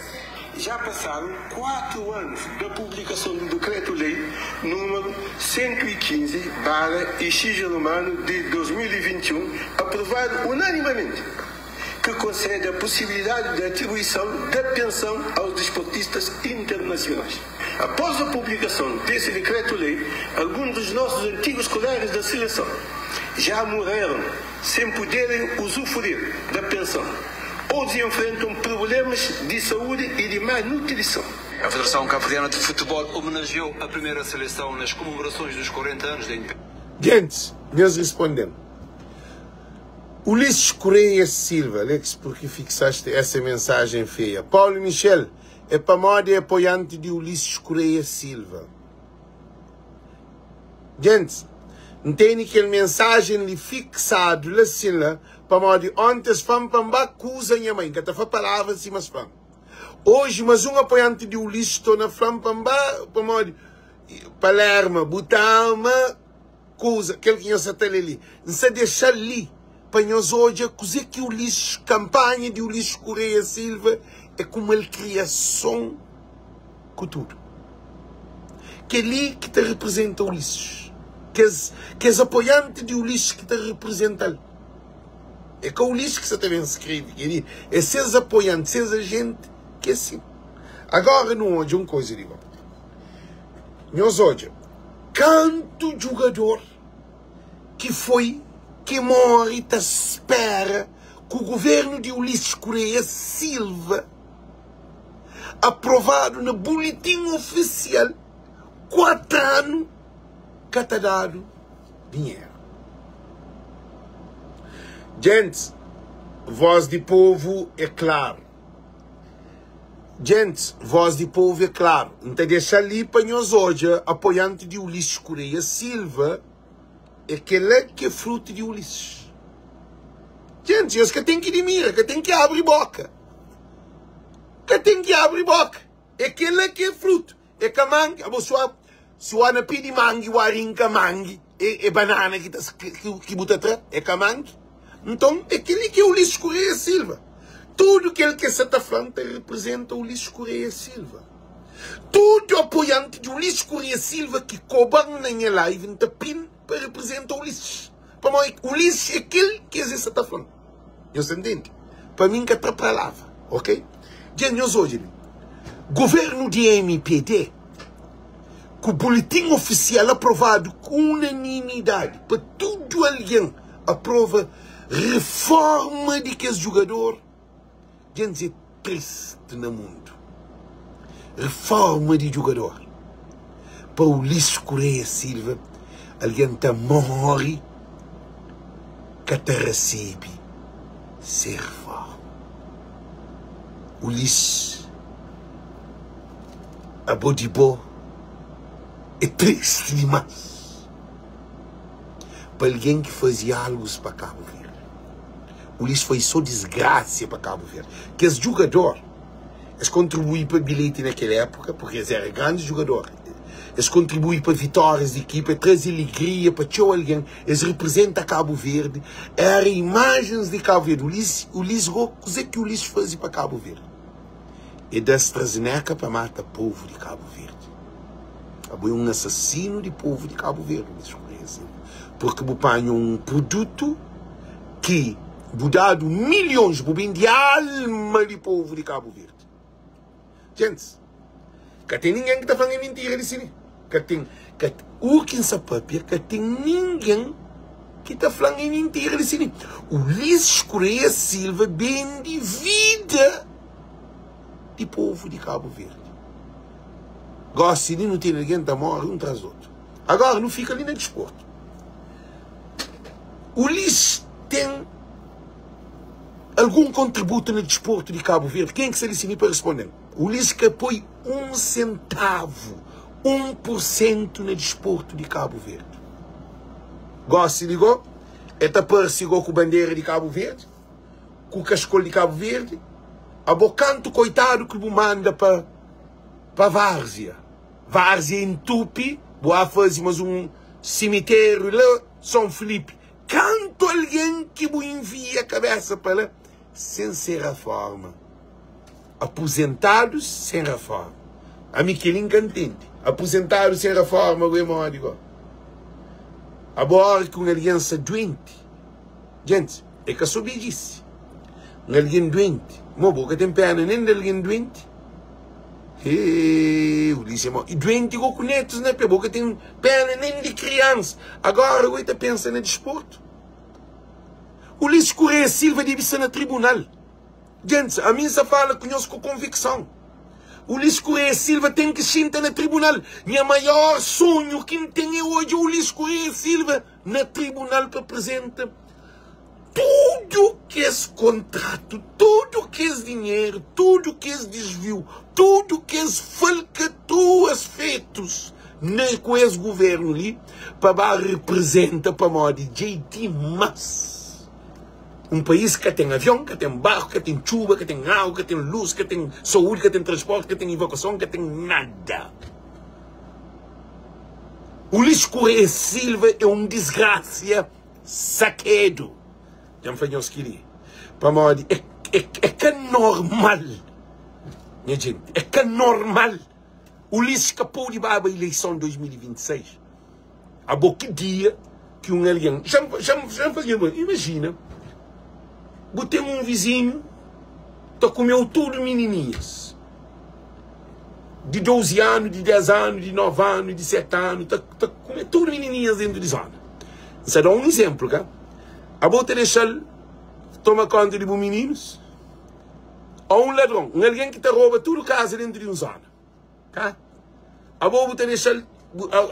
Já passaram quatro anos da publicação do Decreto-Lei número 115 barra X romano de 2021, aprovado unanimemente, que concede a possibilidade de atribuição da pensão aos desportistas internacionais. Após a publicação desse decreto-lei, alguns dos nossos antigos colegas da seleção já morreram sem poderem usufruir da pensão. Outros enfrentam problemas de saúde e de má nutrição. A Federação Cabo-Verdiana de Futebol homenageou a primeira seleção nas comemorações dos 40 anos da independência. Gentis, nhos responde-m. Ulisses Correia Silva, Alex, porque fixaste essa mensagem feia? Paulo Michel, é pamodi é apoiante di Ulisses Correia Silva. Gentis, N tene kel mensajen li fiksadu la sin la, pamodi onti es fla-m pa N ba kuza nha mai. N ka ta fla palavras sima es fla-m. Oji, mas un apoianti di Ulisses torna fla-m pa N ba, pamodi Palerma, bu ta ama kuza, kel ki nhos sa ta lé li. N sa dexa-l li pa nhos odja kuzê ki Ulisses, kanpanha di Ulisses Correia Silva é ku malkriason ku tudu. Kel-li ki ta reprizenta Ulisses. Kes, kes apoianti di Ulisses ki ta reprizenta-l. É ka Ulisses ki sa ta ben skrebe kel-li, é ses apoianti, ses ajenti ki é sin. Agora nu odja un koza di bo. Nhos odja kantu djugador ki foi ki móre ta spera ku guvernu di Ulisses Correia Silva aprovadu na bulitin ofisial 4 anu ka ta dadu dinheru. Gentis, voz di povu é klaru. Gentis, voz di povu é klaru. N ta dexa li pa nhos odja apoianti di Ulisses Correia Silva é kela ki é frutu di Ulisses. Gentis, nhos ka ten ki dimira, ka ten ki abri boka. Ka ten ki abri boka. É kela ki é frutu. É ka mangi, abo si wa si wa na pidi mangi wa rinka mangi, é, é banana ki ta ki, ki bu ta tra, é ka mangi. Nton, é kel-li ki é Ulisses Correia Silva. Tudu kel ki es sa ta fla-m ta reprezenta Ulisses Correia Silva. Tudu apoianti di Ulisses Correia Silva ki koba-m na nha live, N ta pin pa reprezenta Ulisses. Pamodi Ulisses é kel ki es sa ta fla-m. Nhos ta ntende? Pa mi N ka tra palavra, ok? Dja nhos odja li, governu di mpd ku buletin ofisial aprovadu ku unanimidadi pa tudu algen aprova reforma di kes jugador dja N dze triste na mundu reforma di jugador pa Ulisses Correia Silva algen ta morre ka ta resebe se reforma Ulisses abo di bo é triste dimas pa algen ki faze algus pa Cabo Verde. Ulisses foi só desgracia pa Cabo Verde. Kes jogador, es kontribui pa bilhete na kel época, porque es era grandes jogador. Es kontribui pa vitórias di equipa, es traze alegria pa txeu algen, es representa Cabo Verde, era imajens di Cabo Verde. Ulisses, Ulisses go, kuzê ki Ulisses faze pa Cabo Verde? E da AstraZeneca pa mata povu di Cabo Verde. Abo é un asasinu di povu di Cabo Verde, Ulisses Correia Silva, porque bu panha un produtu ki bu dadu milhons, bu bende alma di povu di Cabo Verde. Gentis, ka ten ningen ki ta fla-m é mintira di si-li. Ka ten, ka, u ki N sa papia, ka ten ningen ki ta fla-m é mintira di si-li. Ulisses Correia Silva bende vida di povu di Cabo Verde. Gosi li nu ten algen ta more un tras di otu. Agora nu fika li na disportu. Ulisses ten. algun kontributu na disportu di Kabu Verdi? Ken ki sta li sini pa responde-m? Ulisses ka poi un sentavu, 1 pursentu na disportu di Kabu Verdi. Gosi li go, el ta parse go ku bandera di Kabu Verdi, ku kaskol di Kabu Verdi. Abo kantu koitadu ki bu manda pa pa Várzea. Várzea entupi, bu a faze mas un simitériu la Son Filipi. Kantu algen ki bu envia kabesa pa la sen se raforma? Apuzentadus sen raforma. Ami kel-li N ka ntende. Apuzentadu sen raforma go é modi go? Abo óra ki un algen sta duenti, gentis, é ka so bedjisi. Un algen duenti, mo bo ka ten pena nen di algen duenti? Hee, Ulisses é mau. I duenti go ku netus na pe, bo ka ten pena nen di kriansa. Agora go e ta pensa na disportu. Ulisses Correia Silva debe sta na tribunal. Gentis, ami N sa fala ku nhos ku konvikson. Ulisses Correia Silva ten ki xinta na tribunal. Nha maior sonhu ki N ten é odja Ulisses Correia Silva na tribunal pa apresenta tudu kes kontratu, tudu kes dinheru, tudu kes disviu, tudu kes falkatruas fetus na ku es guvernu li pa ba representa pamodi dja é dimas. Un país ka ten avion, ka ten barku, ka ten txuba, ka ten agu, ka ten lus, ka ten saúdi, ka ten transporti, ka ten evakuason, ka ten nada. Ulisses Correia Silva é un disgrasia sakedu. Dja N fla nhos kel-li pamodi é, é, é ka normal, nha jenti, é ka normal. Ulisses ka pode baba ileison 2026. Abo ki dia ki un algen Xa-m xa-m xa-m faze nha pergunta Imajina bu ten un vizinhu ta kume-u tudu minininhas di 12 anu, di 10 anu, di 9 anu, di 7 anu ta ta kume tudu minininhas dentu di zona N sta da un izénplu ka Abo ta dexa-l toma konta di bu mininus? Ô un ladron, un algen ki ta roba tudu kaza dentu di un zona Ka? Abo bu ta dexa-l,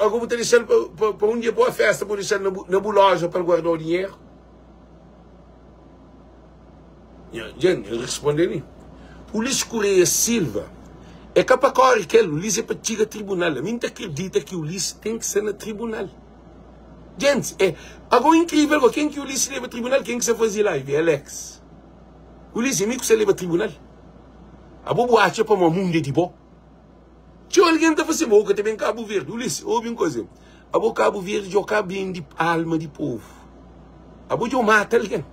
abo bu ta dexa-l pa, pa, pa un dia boa festa, bu dexa-l na bu, na bu loja pa el guarda-u dinheru? Nha, dja, el responde li. Ulisses Correia Silva é ka pa kore kel, Ulisses é pa txiga tribunal. Ami N ta kridita ki Ulisses ten ki sta na tribunal. Gentis, é, ago inkrivel go, ken ki Ulisses leba tribunal, ken ki sa faze live? É Alex. Ulisses, é mi ku sa leba tribunal? Abo bu atxa pamó mundu é di bo? Txeu algen ta fla si, bo ka ta ben Kabu Verdi. Ulisses, obi un koza, abo Kabu Verdi djo ka bendi alma di povu. Abo djo mata algen.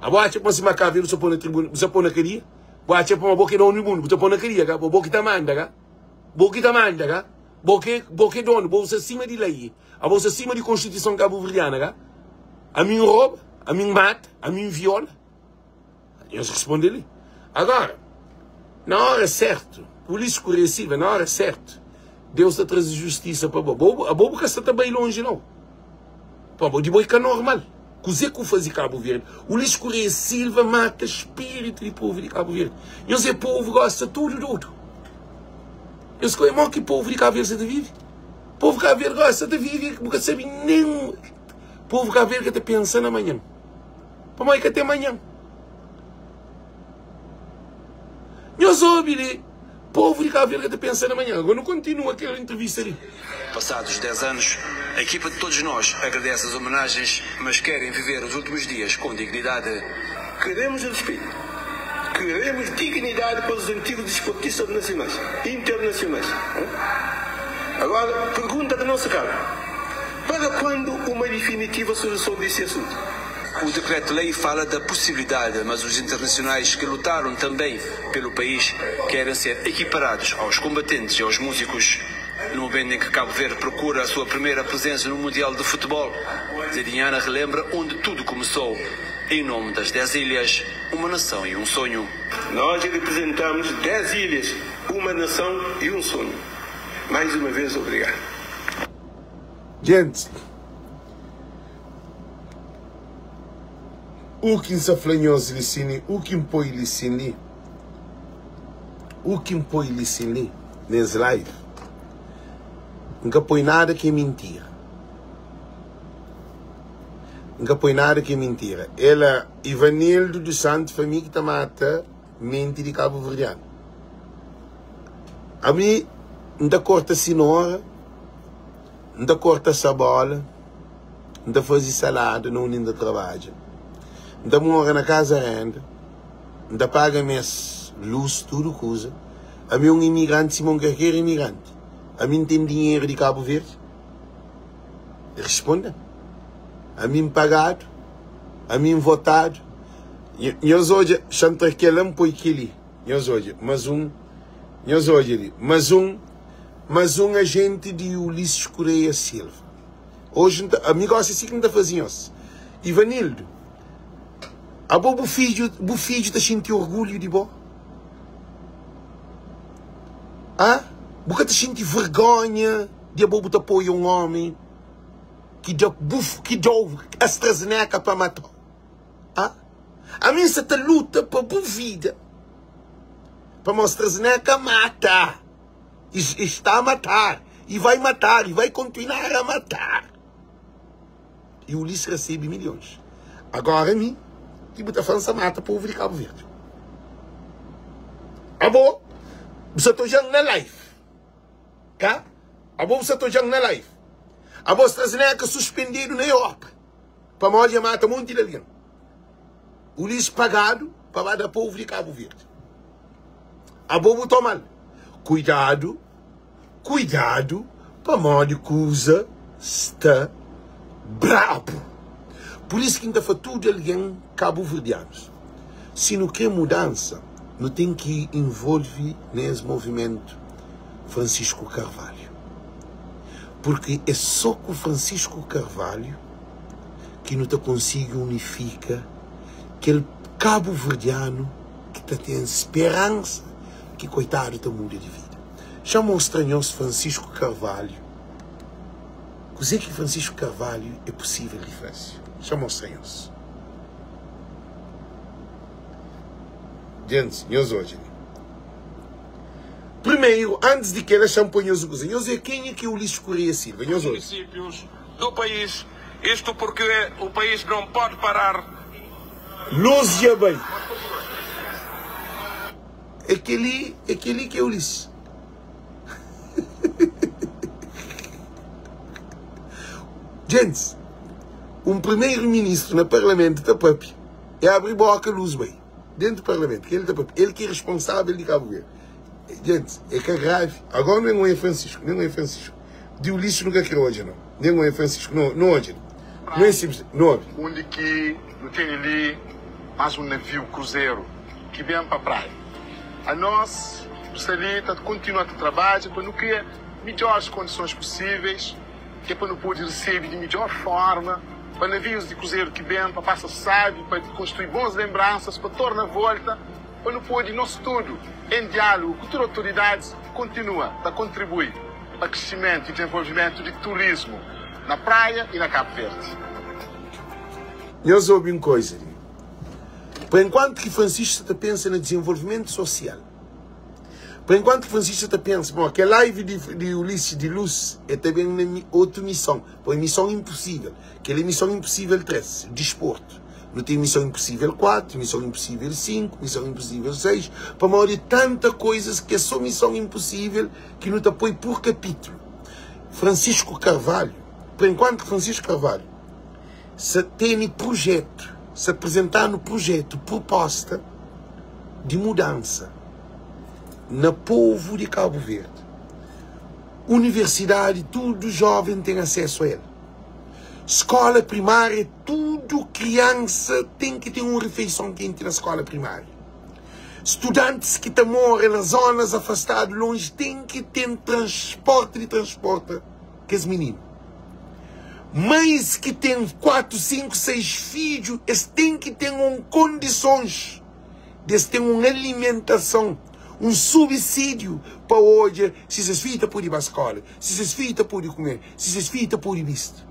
Abo atxa pamó sima Kabu Verdi bu sa po na tribuna, bu sa po na kadia? Bu atxa pamó bo ki é donu di mundu, bu ta po na kadia ka? Bo ki ta manda ka? Bo ki ta manda ka? Bo ki bo ki é donu, bo sta sima di lei. Abo sta sima di konstituison kabuverdiana ka? Ami N roba, ami N mata, ami N viola. Nhos responde li. Agora, na hora certo, Ulisses Correia Silva, na hora certo, Deus ta traze justiça pa bo. Bo, abo bu ka sta ta bai longe não. Pa bo di bo é ka normal. Kuzê ku faze Cabo Verde? Ulisses Correia Silva mata espírito di povo di Cabo Verde. Nhos é povo gosta tudo dodo. Nhos ka mo ki povo di Cabo Verde sa ta vive? Povo Cabo Verde gosta ta vive, bu ka sabe nem povo Cabo Verde ka ta pensa na manhã. Pamodi ka ten manhan. Nhos obi li, povu di Cabo Verde ka ta pensa na manhan. Agora nu kontinua kel entrevista li. Passados 10 anos, a equipa de todos nós agradece as homenagens, mas querem viver os últimos dias com dignidade. Queremos respeito. Queremos dignidade para os antigos desportistas nacionais e internacionais. Agora, pergunta que não se cala: para quando uma definitiva solução desse assunto? O decreto-lei fala da possibilidade, mas os internacionais que lutaram também pelo país querem ser equiparados aos combatentes e aos músicos. No momento em que Cabo Verde procura a sua primeira presença no Mundial de Futebol, Zedinhana relembra onde tudo começou. Em nome das 10 ilhas, uma nação e um sonho. Nós representamos 10 ilhas, uma nação e um sonho. Mais uma vez, obrigado. Gente, U ki N sa fla nhos li sin li, u ki N poi li sin li, u ki N poi li sin li, nes live, N ka poi nada ki é mintira. N ka poi nada ki é mintira. El a Ivanildo dos Santos foi mi ki ta mata menti di kabuverdianu. Ami N ta korta sinora, N ta korta sabola, N ta faze salada na undi N ta trabadja, N ta mora na kaza renda, N ta paga mes lus, tudu kuza. Ami é un imigranti sima un kalker imigranti. Ami N ten dinheru di Kabu Verdi? Responde-m. Ami N pagadu, ami N votadu. Nhos odja, xa N tra kel-la N poi kel-li. Nhos odja, mas un, nhos odja li, mas un, mas un ajenti di Ulisses Correia Silva. Oji N ta, ami gosi é si ki N ta faze nhos. Ivanildo, abo bu fidju, bu fidju ta xinti orgulhu di bo? Ah? Bu ka ta xinti vergonha di abo bu ta apoia un omi ki da bu, ki dau AstraZeneca pa matau? Ah? Ami N sa ta luta pa bu vida, pamodi AstraZeneca mata. Está a matar, e vai matar, e vai continuar a matar. E Ulisses recebe milhões. Agora mi, ki bu ta fla, N sa mata povo di Cabo Verde. Abo, bu sa ta odja-m na live, ka? Abo bu sa ta odja-m na live. Abo AstraZeneca suspendedu na Europa, pamodi e mata monti di algen. Ulisses pagadu pa ba da povo di Cabo Verde. Abo bu tomal. Kuidadu, kuidadu pamodi kuza sta brabu. Pur isu ki N ta fla tudu algen kabuverdianus, si nu kre mudansa, nu ten ki involve na es movimentu Francisco Carvalho. Purki é so ku Francisco Carvalho ki nu ta konsigi unifika kel kabuverdianu ki ta ten speransa ki koitadu ta muda di vida. Xa mostra nhos Francisco Carvalho kuze ki Francisco Carvalho é possível di faze. Xa mostra nhos. Gentis, nhos odja li. Primeiro, antis di kela, xa N poi nhos un kuza. Nhos é kenha ki é Ulisses Correia Silva? Nhos odja. Municípios do país, isto porque o país não pode parar. Luz dja bai. É kel-li, é kel-li ki é Ulisses. Gentis, un primeiro-ministro na parlamento ta papia, e abri boka, luz bai. Dentu parlamento, kel-li ta papia, el ki é responsável di Cabo Verde. Gentis, é ka gravi. Agora nen oia Francisco, nen oia Francisco. Di Ulisses nu ka kre odja nau. Nen oia Francisco, no, no odja li. No é simples, no obi. Undi ki nu tene li mas un naviu kruzeru ki ben pa praia. Anos nu sta li ta kontinua ta trabadja pa nu kria midjoris kondisons pusiveis ki é pa nu pode resebe di midjor forma pa navius di kruzeru ki ben pa pasa sabi, pa konstrui bons lenbransas, pa torna volta, pa nu pode nos tudu en diálugu ku tudu otoridadis kontinua ta kontribui pa krisimentu i dizenvolvimentu di turismu na Praia i na Kabu Verdi. Nhos obi un koiza li. Pa enkuantu ki Francisco sa ta pensa na dizenvolvimentu sosial, pa enkuantu ki Francisco sa ta pensa, bon, kel live di, di Ulisses di Luz e ta ben na mi, otu mison, pa mison imposivel. Kel é mison imposivel 3, disportu. Nu ten mison imposivel 4, mison imposivel 5, mison imposivel 6, pamodi tanta koizas ki é so mison imposivel ki nu ta poi pur kapitlu. Francisco Carvalho, pa enkuantu ki Francisco Carvalho sa tene prujetu, sa apresenta-nu prujetu, pruposta di mudansa na povu di Kabu Verdi. Universidadi tudu joven ten asesu a el. Skola primária tudu kriansa ten ki ten un rifeison kenti na skola primária. Studantis ki ta mora na zonas afastadu lonji ten ki ten transporti di transporta kes mininu. Mães ki ten 4, 5, 6 fidju es ten ki ten un kondisons di es ten un alimentason, un subsídiu pa odja si ses fidju ta pode ba skola, si ses fidju ta pode kume, si ses fidju ta pode bisti.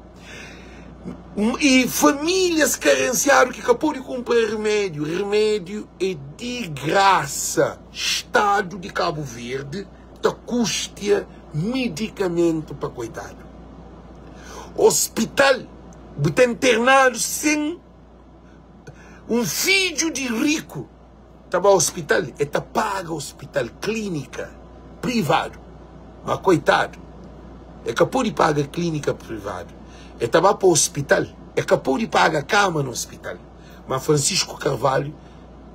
I famílias karensiadu ki ka pode kunpra remédiu, remédiu é di grasa. Stadu di Kabu Verdi ta kustia midikamentu pa koitadu. Ospital. Bu ta internadu sen un fidju di riku ta ba ospital, e ta paga ospital, klinika privadu. Ma koitadu, e ka pode paga klinika privadu. E ta ba pa ospital, e ka pode paga kama na ospital. Ma Francisco Carvalho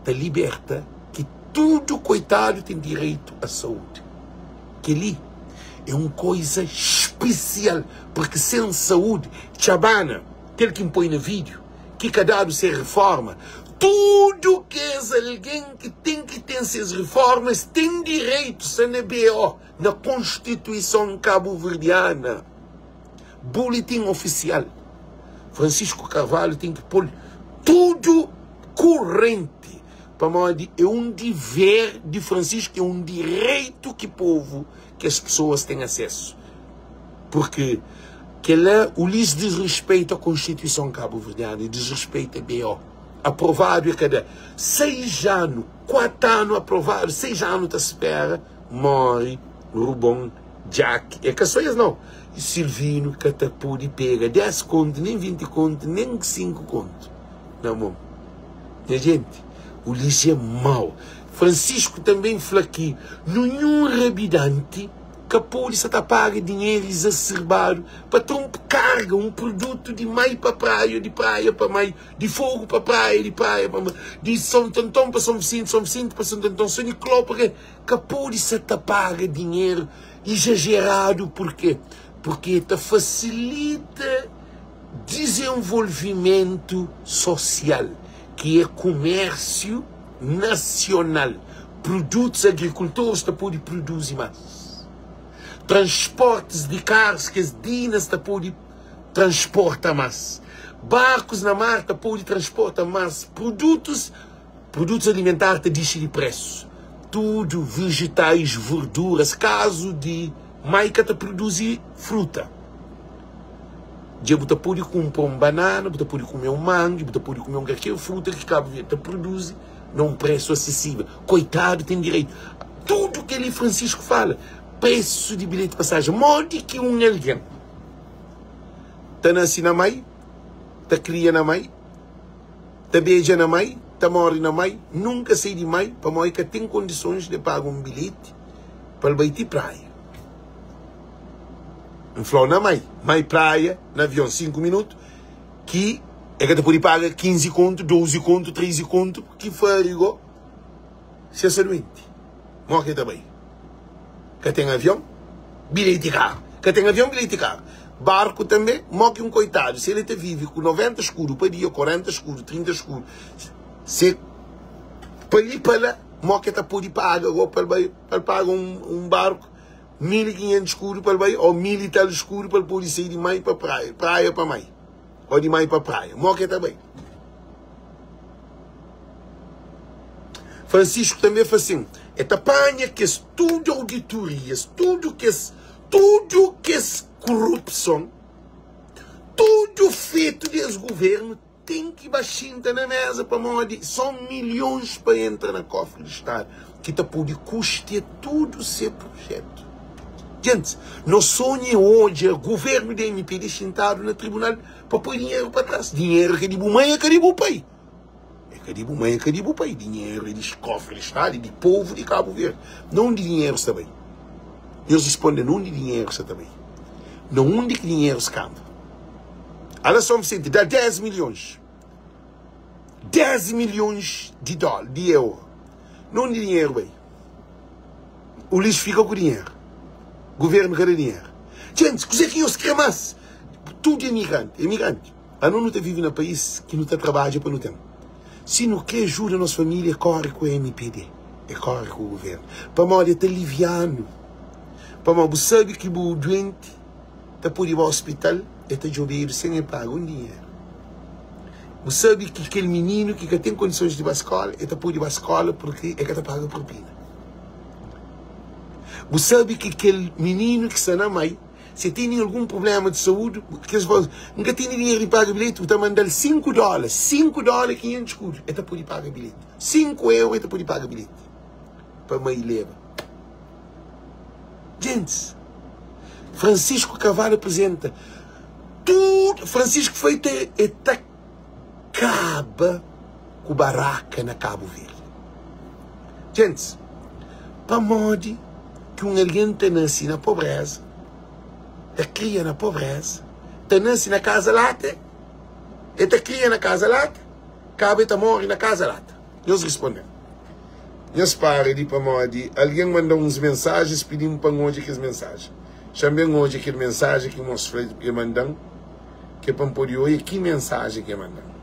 ta liberta ki tudu koitadu ten direitu a saúdi. Kel-li é un koiza spesial, purki sen saúdi, txabana, kel ki N poi na vídiu, ki ka dadu se reforma, tudu kes algen ki ten ki ten ses reforma, es ten direitu, sta na BO, na Konstituison Kabuverdiana, Bulitin Ofisial. Francisco Carvalho ten ki pô-l tudu kurenti. Pamodi é un diver di Francisco, é un direitu ki povu, ki es pesoas ten asesu. Purki kel-la, Ulisses disrespeita Konstituison Kabuverdianu, e disrespeita BO. Aprovadu é kada 6 anu, 4 anu aprovadu, 6 anu ta spera móre Rubon Djaki. É ka so es nau. Silvino ka ta pode pega 10 kontu, nen 20 kontu, nen 5 kontu na mon. Nha jenti, Ulisses é mau. Francisco tanbê fla ki ninhun rabidanti ka pode sa ta paga dinheru izaserbadu pa tra un karga, un produtu di mai pa praia, di praia pa mai, di Fogu pa praia, di praia pa mai, di Santo Anton pa Son Visenti, Son Visenti pa Santo Anton, San Nicolau pa ka pode sa ta paga dinheru izajeradu. Purkê? Purkê ta fasilita Dizenvolvimentu sosial, ki é kumérsiu nasional, produtus agrikultoris ta pode produzi más, transportis di karus, kes dinas ta pode transporta más, barkus na mar ta pode transporta más produtus, produtus alimentar ta dixi di presu, tudu vejetais, verduras, kazu di mai ka ta produzi fruta. Dja bu ta pode kunpra un banana, bu ta pode kume un mangi, bu ta pode kume un kalker fruta ki Kabu Verdi ta produzi na un presu asesível. Koitadu ten direitu. Tudu kel-li Francisco fala, presu di bilheti pasajen. Modi ki un algen ta nase na mai, ta kria na mai, ta beja na mai, ta móre na mai, nunka sai di mai pamodi ka ten kondisons di paga un bilheti pa el bai ti praia? N fla-u na mai, mai praia na avion 5 minutu ki e ka ta pode paga 15 kontu, 12 kontu, 13 kontu ki fari go si e sta duenti. Mo ki e ta bai? Ka ten avion, bilheti karu. Ka ten avion, bilheti karu. Barku tanbe, mo ki un koitadu si el ta vive ku 90 skudu pa dia, 40 skudu, 30 skudu, se pa li pa la, mo ki e ta pode paga go pa el bai, pa el paga un barku? 1500 skudu pa el bai ô mil i tal skudu pa el pode sai di mai pa praia, praia pa mai, ô di mai pa praia. Mó ki el ta bai? Francisco tanbê fla sin, El ta panha kes tudu auditorias, tudu kes, tudu kes korupson, tudu fetu di es governu, Ten ki ba xinta na meza pamodi son milhons pa entra na kofri di stadu ki ta pode kustia tudu se projetu. Gentis, nos sonhu é odja governu di MPD xintadu na tribunal pa poi dinheru pa tras. Dinheru é ka di bu mai, é ka di bu pai. É ka di bu mai, é ka di bu pai. Dinheru é di kofri di stadu, é di povu di Kabu Verdi. Na undi dinheru sta bai? Nhos risponde, na undi dinheru sta ta bai? Na undi ki dinheru skamba? Ala São Vicente dá 10 milhões. 10 milhões de dólar, de euro. Não de dinheiro, bem. O lixo fica com dinheiro. Governo quer dinheiro. Gente, o que eu quero mais? Tudo é imigrante, imigrante. A não tá vive no país que não tá trabalha para não tempo. Se não quer ajuda a nossa família, corre com o MPD. É corre com o governo. Para modo é aliviano. Para modo, sabe que o doente ta pode ba ospital e ta djobedu sen e paga un dinheru. Bu sabe ki kel mininu ki ka ten kondisons di ba skola, e ta pode ba skola purki e ka ta paga propina. Bu sabe ki kel mininu ki sta na mai, si e tene algun prublema di saúdi, kes fla, N ka tene dinheru di paga bilheti, bu ta manda-l 5 dóla, 5 dóla e 500 skudu, e ta pode paga bilheti. 5 euru e ta pode paga bilheti pa mai leba. Gentis, Francisco Carvalho apresenta. Tudu Francisco Feita e ta kaba ku baraka na Cabo Verde. Gentis, pamodi ki un algen ta nase na pobreza, ta kria na pobreza, ta nase na kaza lata, e ta kria na kaza lata, kaba e ta more na kaza lata? Nhos responde-m. Nhos para di pamodi algen manda-m uns mensaji, es pidi-m pa N odja kes mensaji. Xa-m ben odja kel mensaji ki mos fla e manda-m, ki é pa N pode oia ki mensaji ki e manda-m.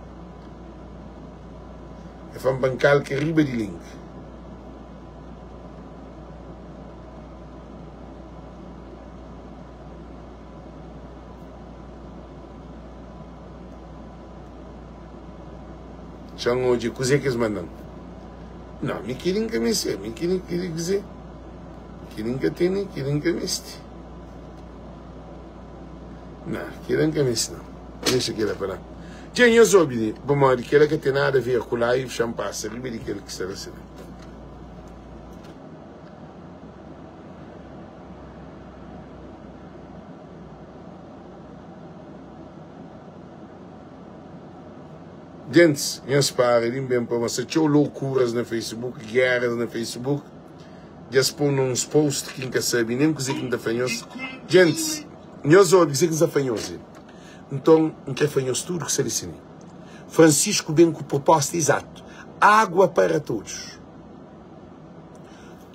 E fla-m pa N kalka riba di link. Txan odja kuzê ki es manda-m. Não, mi keli N ka meste, mi keli keli kuzê? Keli N ka tene, keli N ka meste. Não, kela N ka meste não. Dexa kela pa lá. Txê, nhos obi li, pamodi kela ka ten nada a ver ku live, xa-m pasa riba di kel ki sta la sima. Gentis, nhos para di ben pa mostra txeu loukuras na Facebook, guerras na Facebook. Dja es pon na uns post ki N ka sabe nen kuzê ki N ta fla nhos. Gentis, nhos obi kuzê ki N sta fla nhos li. Nton, N krê fla nhos tudu ki sta li si mi. Francisco ben ku proposta izatu, água para todos.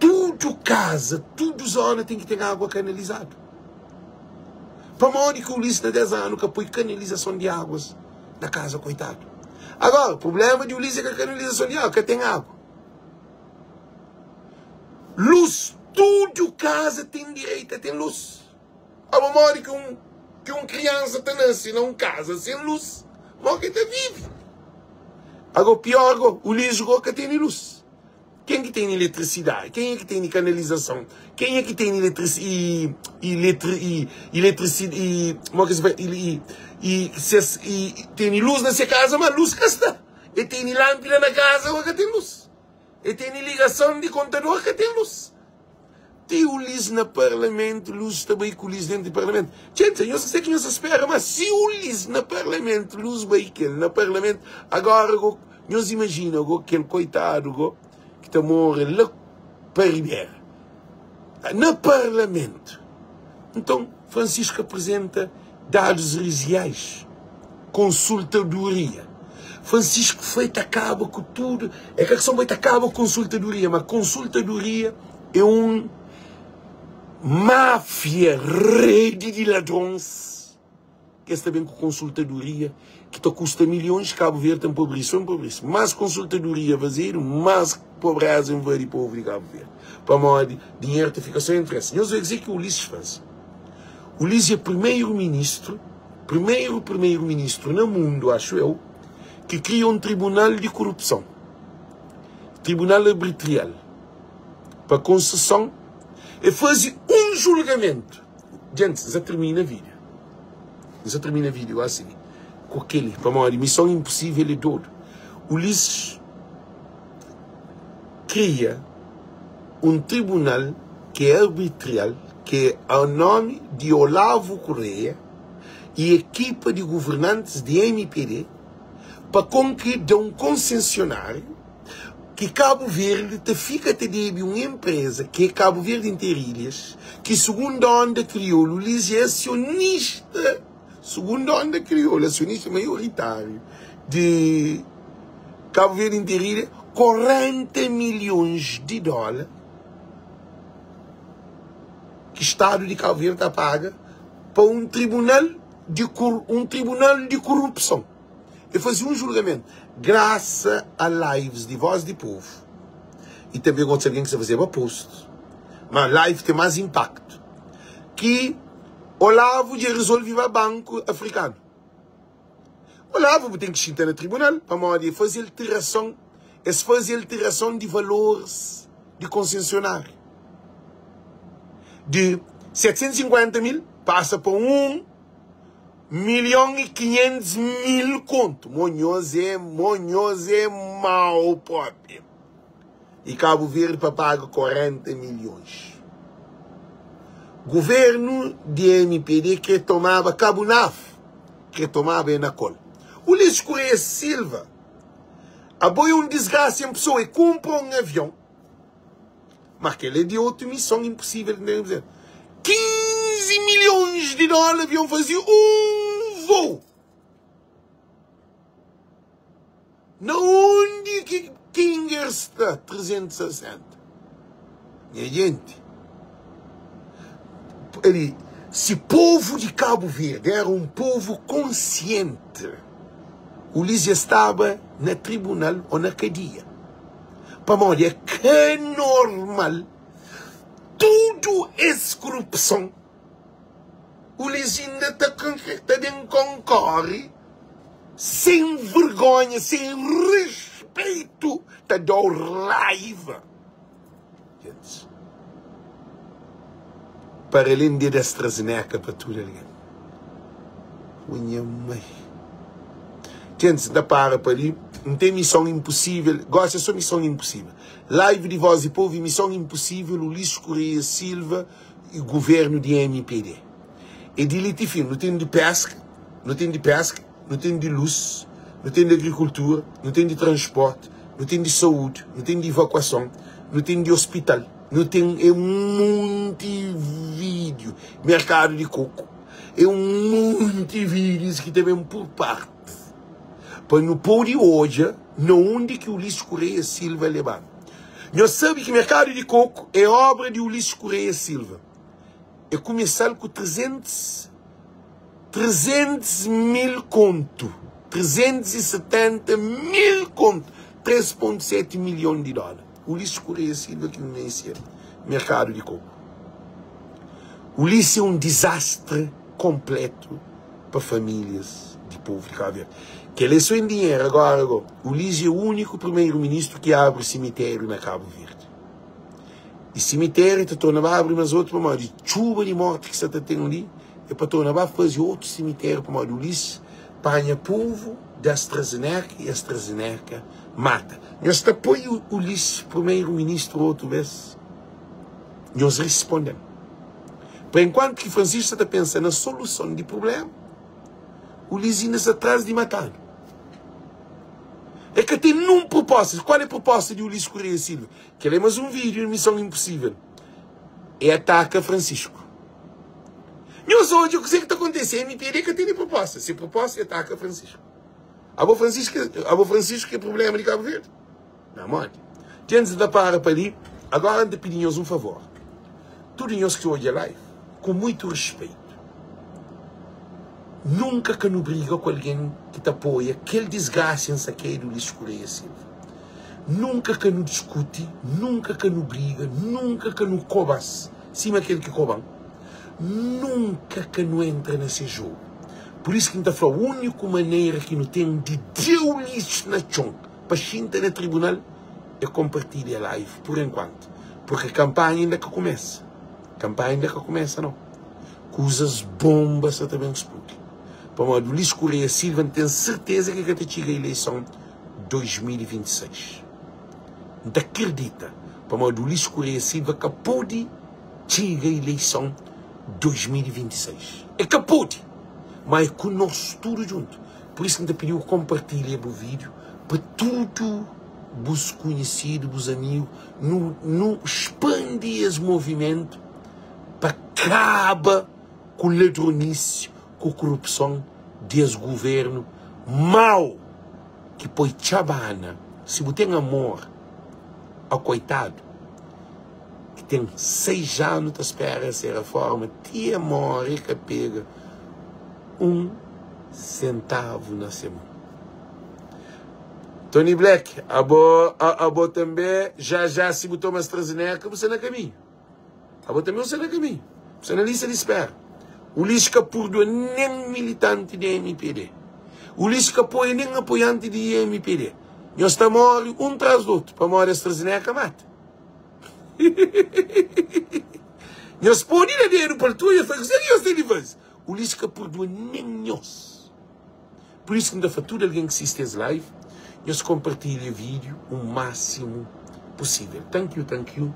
Tudu kaza, tudu zona ten ki ten água kanalizadu. Pamodi ki Ulisses na 10 anu ka poi kanalizason di aguas na kaza koitadu? Agora, problema di Ulisses é ka kanalizason di agua, ka ten agua. Luz, tudu kaza ten direito a ten luz. A pamodi ki un ki un kriansa ta nase na un kaza sen luz, mo ki ta vive? Agora, pior go, Ulisses go ka tene luz. Ken ki tene eletrisidadi? Kenha ki tene kanalizason? Kenha ki tene eletrisi i iletri i eletrisi i mo ki se fla i i i ses i tene lus na se kaza ma lus ka sta. E tene lanpida na kaza ma ka ten lus. E tene ligason di kontador ka ten lus. Ti ulis na parlamentu lus ta bai ku lis dentu di parlamentu. Txentxa nhos ka se ki nhos ta spera ma si ulis na parlamentu lus bai kel na parlamentu agora go Nhos imajina go kel koitadu go ki ta mora la pa Ribera, na parlamentu. Nton, Francisco apresenta dadus riziais, konsultadoria. Francisco foi ta kaba ku tudu, é ka son bai ta kaba ku konsultadoria, ma konsultadoria é un máfia, redi di ladrons. Kes ta ben ku konsultadoria ki ta kusta milhons, Kabu Verdi ta npobrisi, so npobrisi. Mas konsultadoria fazedu, mas pobreza invadi povu di Kabu Verdi. Pamodi dinheru ta fika so entri es. Nhos odja kuzê ki Ulisses faze. Ulisses é primeru ministru, primeru primeru ministru na mundu, axu eu, ki kria un tribunal di korupson, tribunal arbitrial pa konseson. E faze un julgamentu. Djentis, N sa tirmina vídiu. N sa tirmina vídiu asi li, ku kel-li, pamodi Mison Inposível é dodu. Ulisses kria un tribunal ki é arbitrial, ki é a nómi di Olavo Correia y ekipa di governantis di mpd, pa konki da un konsensionáriu ki Kabu Verdi ta fika ta debe un enpreza ki é Kabu Verdi Interilhas, ki sugundu onda kriolu Ulisses é asionista, sugundu onda kriolu, asionista maioritáriu di Kabu Verdi Interilhas, 40 milhons di dóla ki Stadu di Kabu Verdi ta paga pa un tribunal di un tribunal di korupson. E faze un julgamentu grasa a lives di Voz di Povu i tanbe otus algen ki sta fazeba post, ma live ten mas impaktu ki Olavo dja rizolvi ba banku afrikanu. Olavo bu ten ki xinta na tribunal pamodi e faze alterason, es faze alterason di valores di konsensionáriu di 750 mil pasa pa 1 Milhon i 500 mil kontu. Mo nhos é, mo nhos é mau propi. I Kabu Verdi pa paga 40 milhons. Governu di MPD kre tomaba Kabu Naf. kre tomaba e na kol. Ulisses Correia Silva, abo é un disgrasa en pesoa, e kunpra un avion, ma kel é di otu mison inposível ki N ten ki faze. 15 milhons di dóla avion faze un voo. Na undi ki Kinger sta 360? Nha jenti, ali, si povu di Kabu Verdi era un povu konsienti, Ulis dja staba na tribunal o na kadia. Pamodi é ka normal tudu es korupson. Ulis inda ta ta ben konkori sen vergonha, sen respeito, ta dau raiva. Gentis, para alén de da AstraZeneca pa tudu algen. Ui nha mai. Gentis, N ta para pa li. N ten mison imposível. Gosi é so mison imposível. Live di Voz di Povo e mison imposível Ulisses Correia Silva e governo di mpd é di li ti fin nu ten di pesca nu ten di pesca nu ten di luz nu ten di agricultura nu ten di transporte nu ten di saúde nu ten di evacuação nu ten di hospital nu ten é munti vídeo mercado di coco é um munti vídeos ki ta ben por parte pa nu pode odja na undi ki Ulisses Correia Silva lebanu. Nhos sabe ki merkadu di koku é obra di Ulisses Correia Silva. E kumesal ku 300, 300 mil kontu, 370 mil kontu, 3.7 milhon di dóla. Ulisses Correia Silva ki inicia merkadu di koku. Ulisses é un dizastre konpletu pa famílias di povu di Kabu Verdi. Kel é so en dinheru. Agora go, Ulisses é úniku primeiro-ministru ki abri simitériu na Kabu Verdi. E simitériu ta torna ba abri mas otu pamodi txuba di morti ki sa ta ten li é pa torna ba faze otu simitériu pamodi Ulisses panha povu di AstraZeneca e AstraZeneca mata. Nhos ta poi Ulisses primeiro-ministru otu bes? Nhos risponde-m. Pa enkuantu ki Francisco sa ta pensa na soluson di prublema, Ulisses inda sta tras di matadu. E ka ten nun proposta. Kual é proposta di Ulisses Correia Silva? Kel é mas un vídeo di Missão Impossível. É ataka Francisco. Nhos odja kuzê ki ta kontese. MPD ka tene proposta. Se proposta é ataka Francisco. Abo Francisco, abo Francisco ki é problema di Cabo Verde? Na modi? Djentis N ta para pa li. Agora N ta pidi nhos un favor. Tudu nhos ki odja live, ku muitu respeitu, nunka ka nu briga ku algen ki ta apoia kel disgrasia N sakedu li Correia Silva. Nunka ka nu diskuti, nunka ka nu briga, nunka ka nu koba-s sima kel ki koba-m. Nunka ka nu entra na se jogu. Pur isu ki N ta fla, úniku manera ki nu ten di deu lixu na txon, pa xinta na tribunal e konpartilha live por enkuantu porque kampanha inda ka kumesa kampanha inda ka kumesa nau kuzas bomba sa ta ben spludi pamodi Ulisses Correia Silva n ten serteza ki ka ta txiga ileison 2026 n ta kridita pamodi Ulisses Correia Silva ka podi txiga ileison 2026 e ka podi ma e ku nos tudu djuntu. Pur isu ki N ta pidi-u konpartilha bu vídiu pa tudu bus konhisidu, bus amigu. Nu, nu spandi es movimentu pa kaba ku ladronisi, ku korupson di es guvernu mau ki poi txabana. Si bu ten amor a koitadu ki ten 6 anu ta spera se reforma ti e more e ka pega un sentavu na se mon. Tony Black, abo, abo tanbe, já já si bu toma AstraZeneca, bu sta na kaminhu. Abo tanbe bu sta na kaminhu. Bu sta na lista di spera. Ulisses ka purdua nen militanti di MPD. Ulisses ka apoia nen apoianti di MPD. Nhos ta morre un tras di otu pamodi AstraZeneca mata. Nhos pode da dedu pa altura, nhos fla, kuzê ki nhos ten di faze? Ulisses ka purdua nen nhos. Pur isu ki N ta fla tudu algen ki sisti es live, nhos konpartilha vídiu u másimu pusível. Thank you, thank you.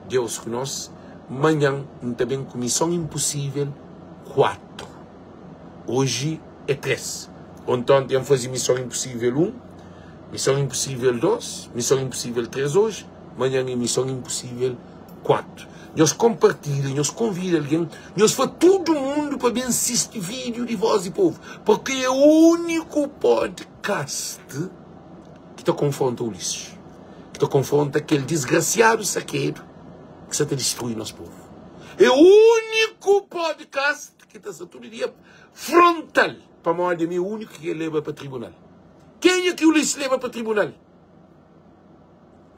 Deus ku nos. Manhan N ta ben ku Mison Inpusível 4. Oji. é 3. Ontonti N faze Missão Impossível 1, Missão Impossível 2, Missão Impossível 3 oji, manhan é Missão Impossível 4. Nhos konpartilha, nhos konvida algen, nhos fla tudu mundu pa ben sisti vídiu di Voz di Povu, purki é úniku podcast ki ta konfronta Ulisses, ki ta konfronta kel disgrasiadu sakedu ki sa ta distrui nos povu. É úniku podcast ki ta sta tudu dia frontal, pamodi ami é úniku ki el leba pa tribunal. Kenha ki Ulisses leba pa tribunal?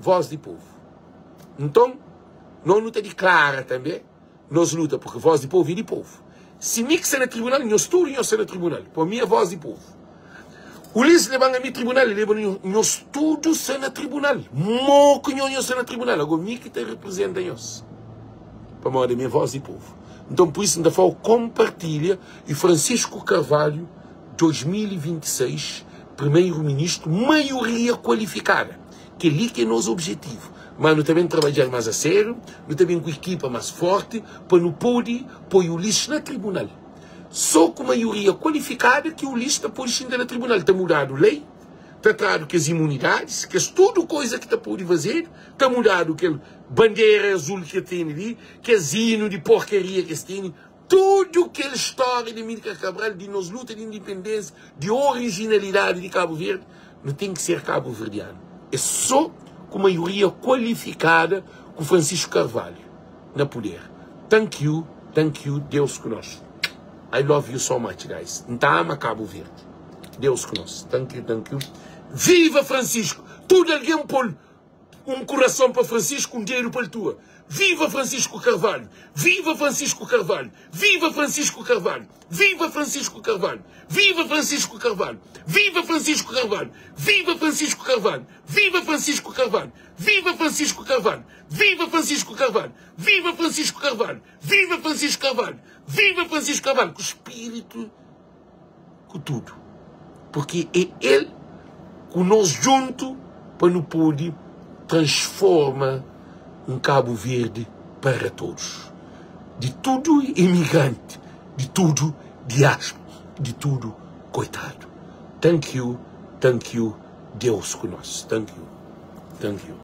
Voz di povu. Nton, nos nu ta diklara tanbe nos luta, purki voz di povu é di povu. Si mi ki sta na tribunal, nhos tudu nhos sta na tribunal, pamodi mi é voz di povu. Ulisses leba-m ami tribunal, el leba nhos, nhos tudu sta na tribunal. Mo ku nhos, nhos sta na tribunal. Ago mi ki ta riprizenta nhos, pamodi ami é voz di povu. Nton, pur isu, N ta fla-u, konpartilha i Francisco Carvalho 2026, Primeiro-Ministro, maioria kualifikada. Kel-li ki é nos objetivu. Má nu ta ben trabadja-l más asériu, nu ta ben ku ekipa más fórti pa nu pode poi Ulisses na tribunal. Sô ku maioria kualifikada ki Ulisses ta pode xinta na tribunal. Ta mudadu lei, ta tradu kes imunidadis, kes tudu koza ki ta pode fazedu, ta mudadu kel bandera azul ki el tene li, kes inu di porkaria ki es tene. Tudu kel stória di Amílcar Cabral, di nos luta di indipendénsia, di orijinalidadi di Kabu Verdi, nu ten ki ser kabuverdianu. É sô ku maioria kualifikada ku Francisco Carvalho na puder. Thank you, thank you, Deus ku nos. I love you so much guys. N ta ama Kabu Verdi. Deus ku nos. Thank you, thank you. Viva Francisco! Tudu algen pô-l Um kurason pa Francisco, um dedu pa altura. Viva Francisco Carvalho! Viva Francisco Carvalho! Viva Francisco Carvalho! Viva Francisco Carvalho! Viva Francisco Carvalho! Viva Francisco Carvalho! Viva Francisco Carvalho! Viva Francisco Carvalho! Viva Francisco Carvalho! Viva Francisco Carvalho! Viva Francisco Carvalho! Viva Francisco Carvalho! Viva Francisco Carvalho! Ku spiritu ku tudu, porque é el ku nos djuntu pa nu pode transforma un Kabu Verdi para todos, di tudu imigranti, di tudu diáspora, di tudu koitadu. Thank you, thank you, Deus ku nos. Thank you, thank you.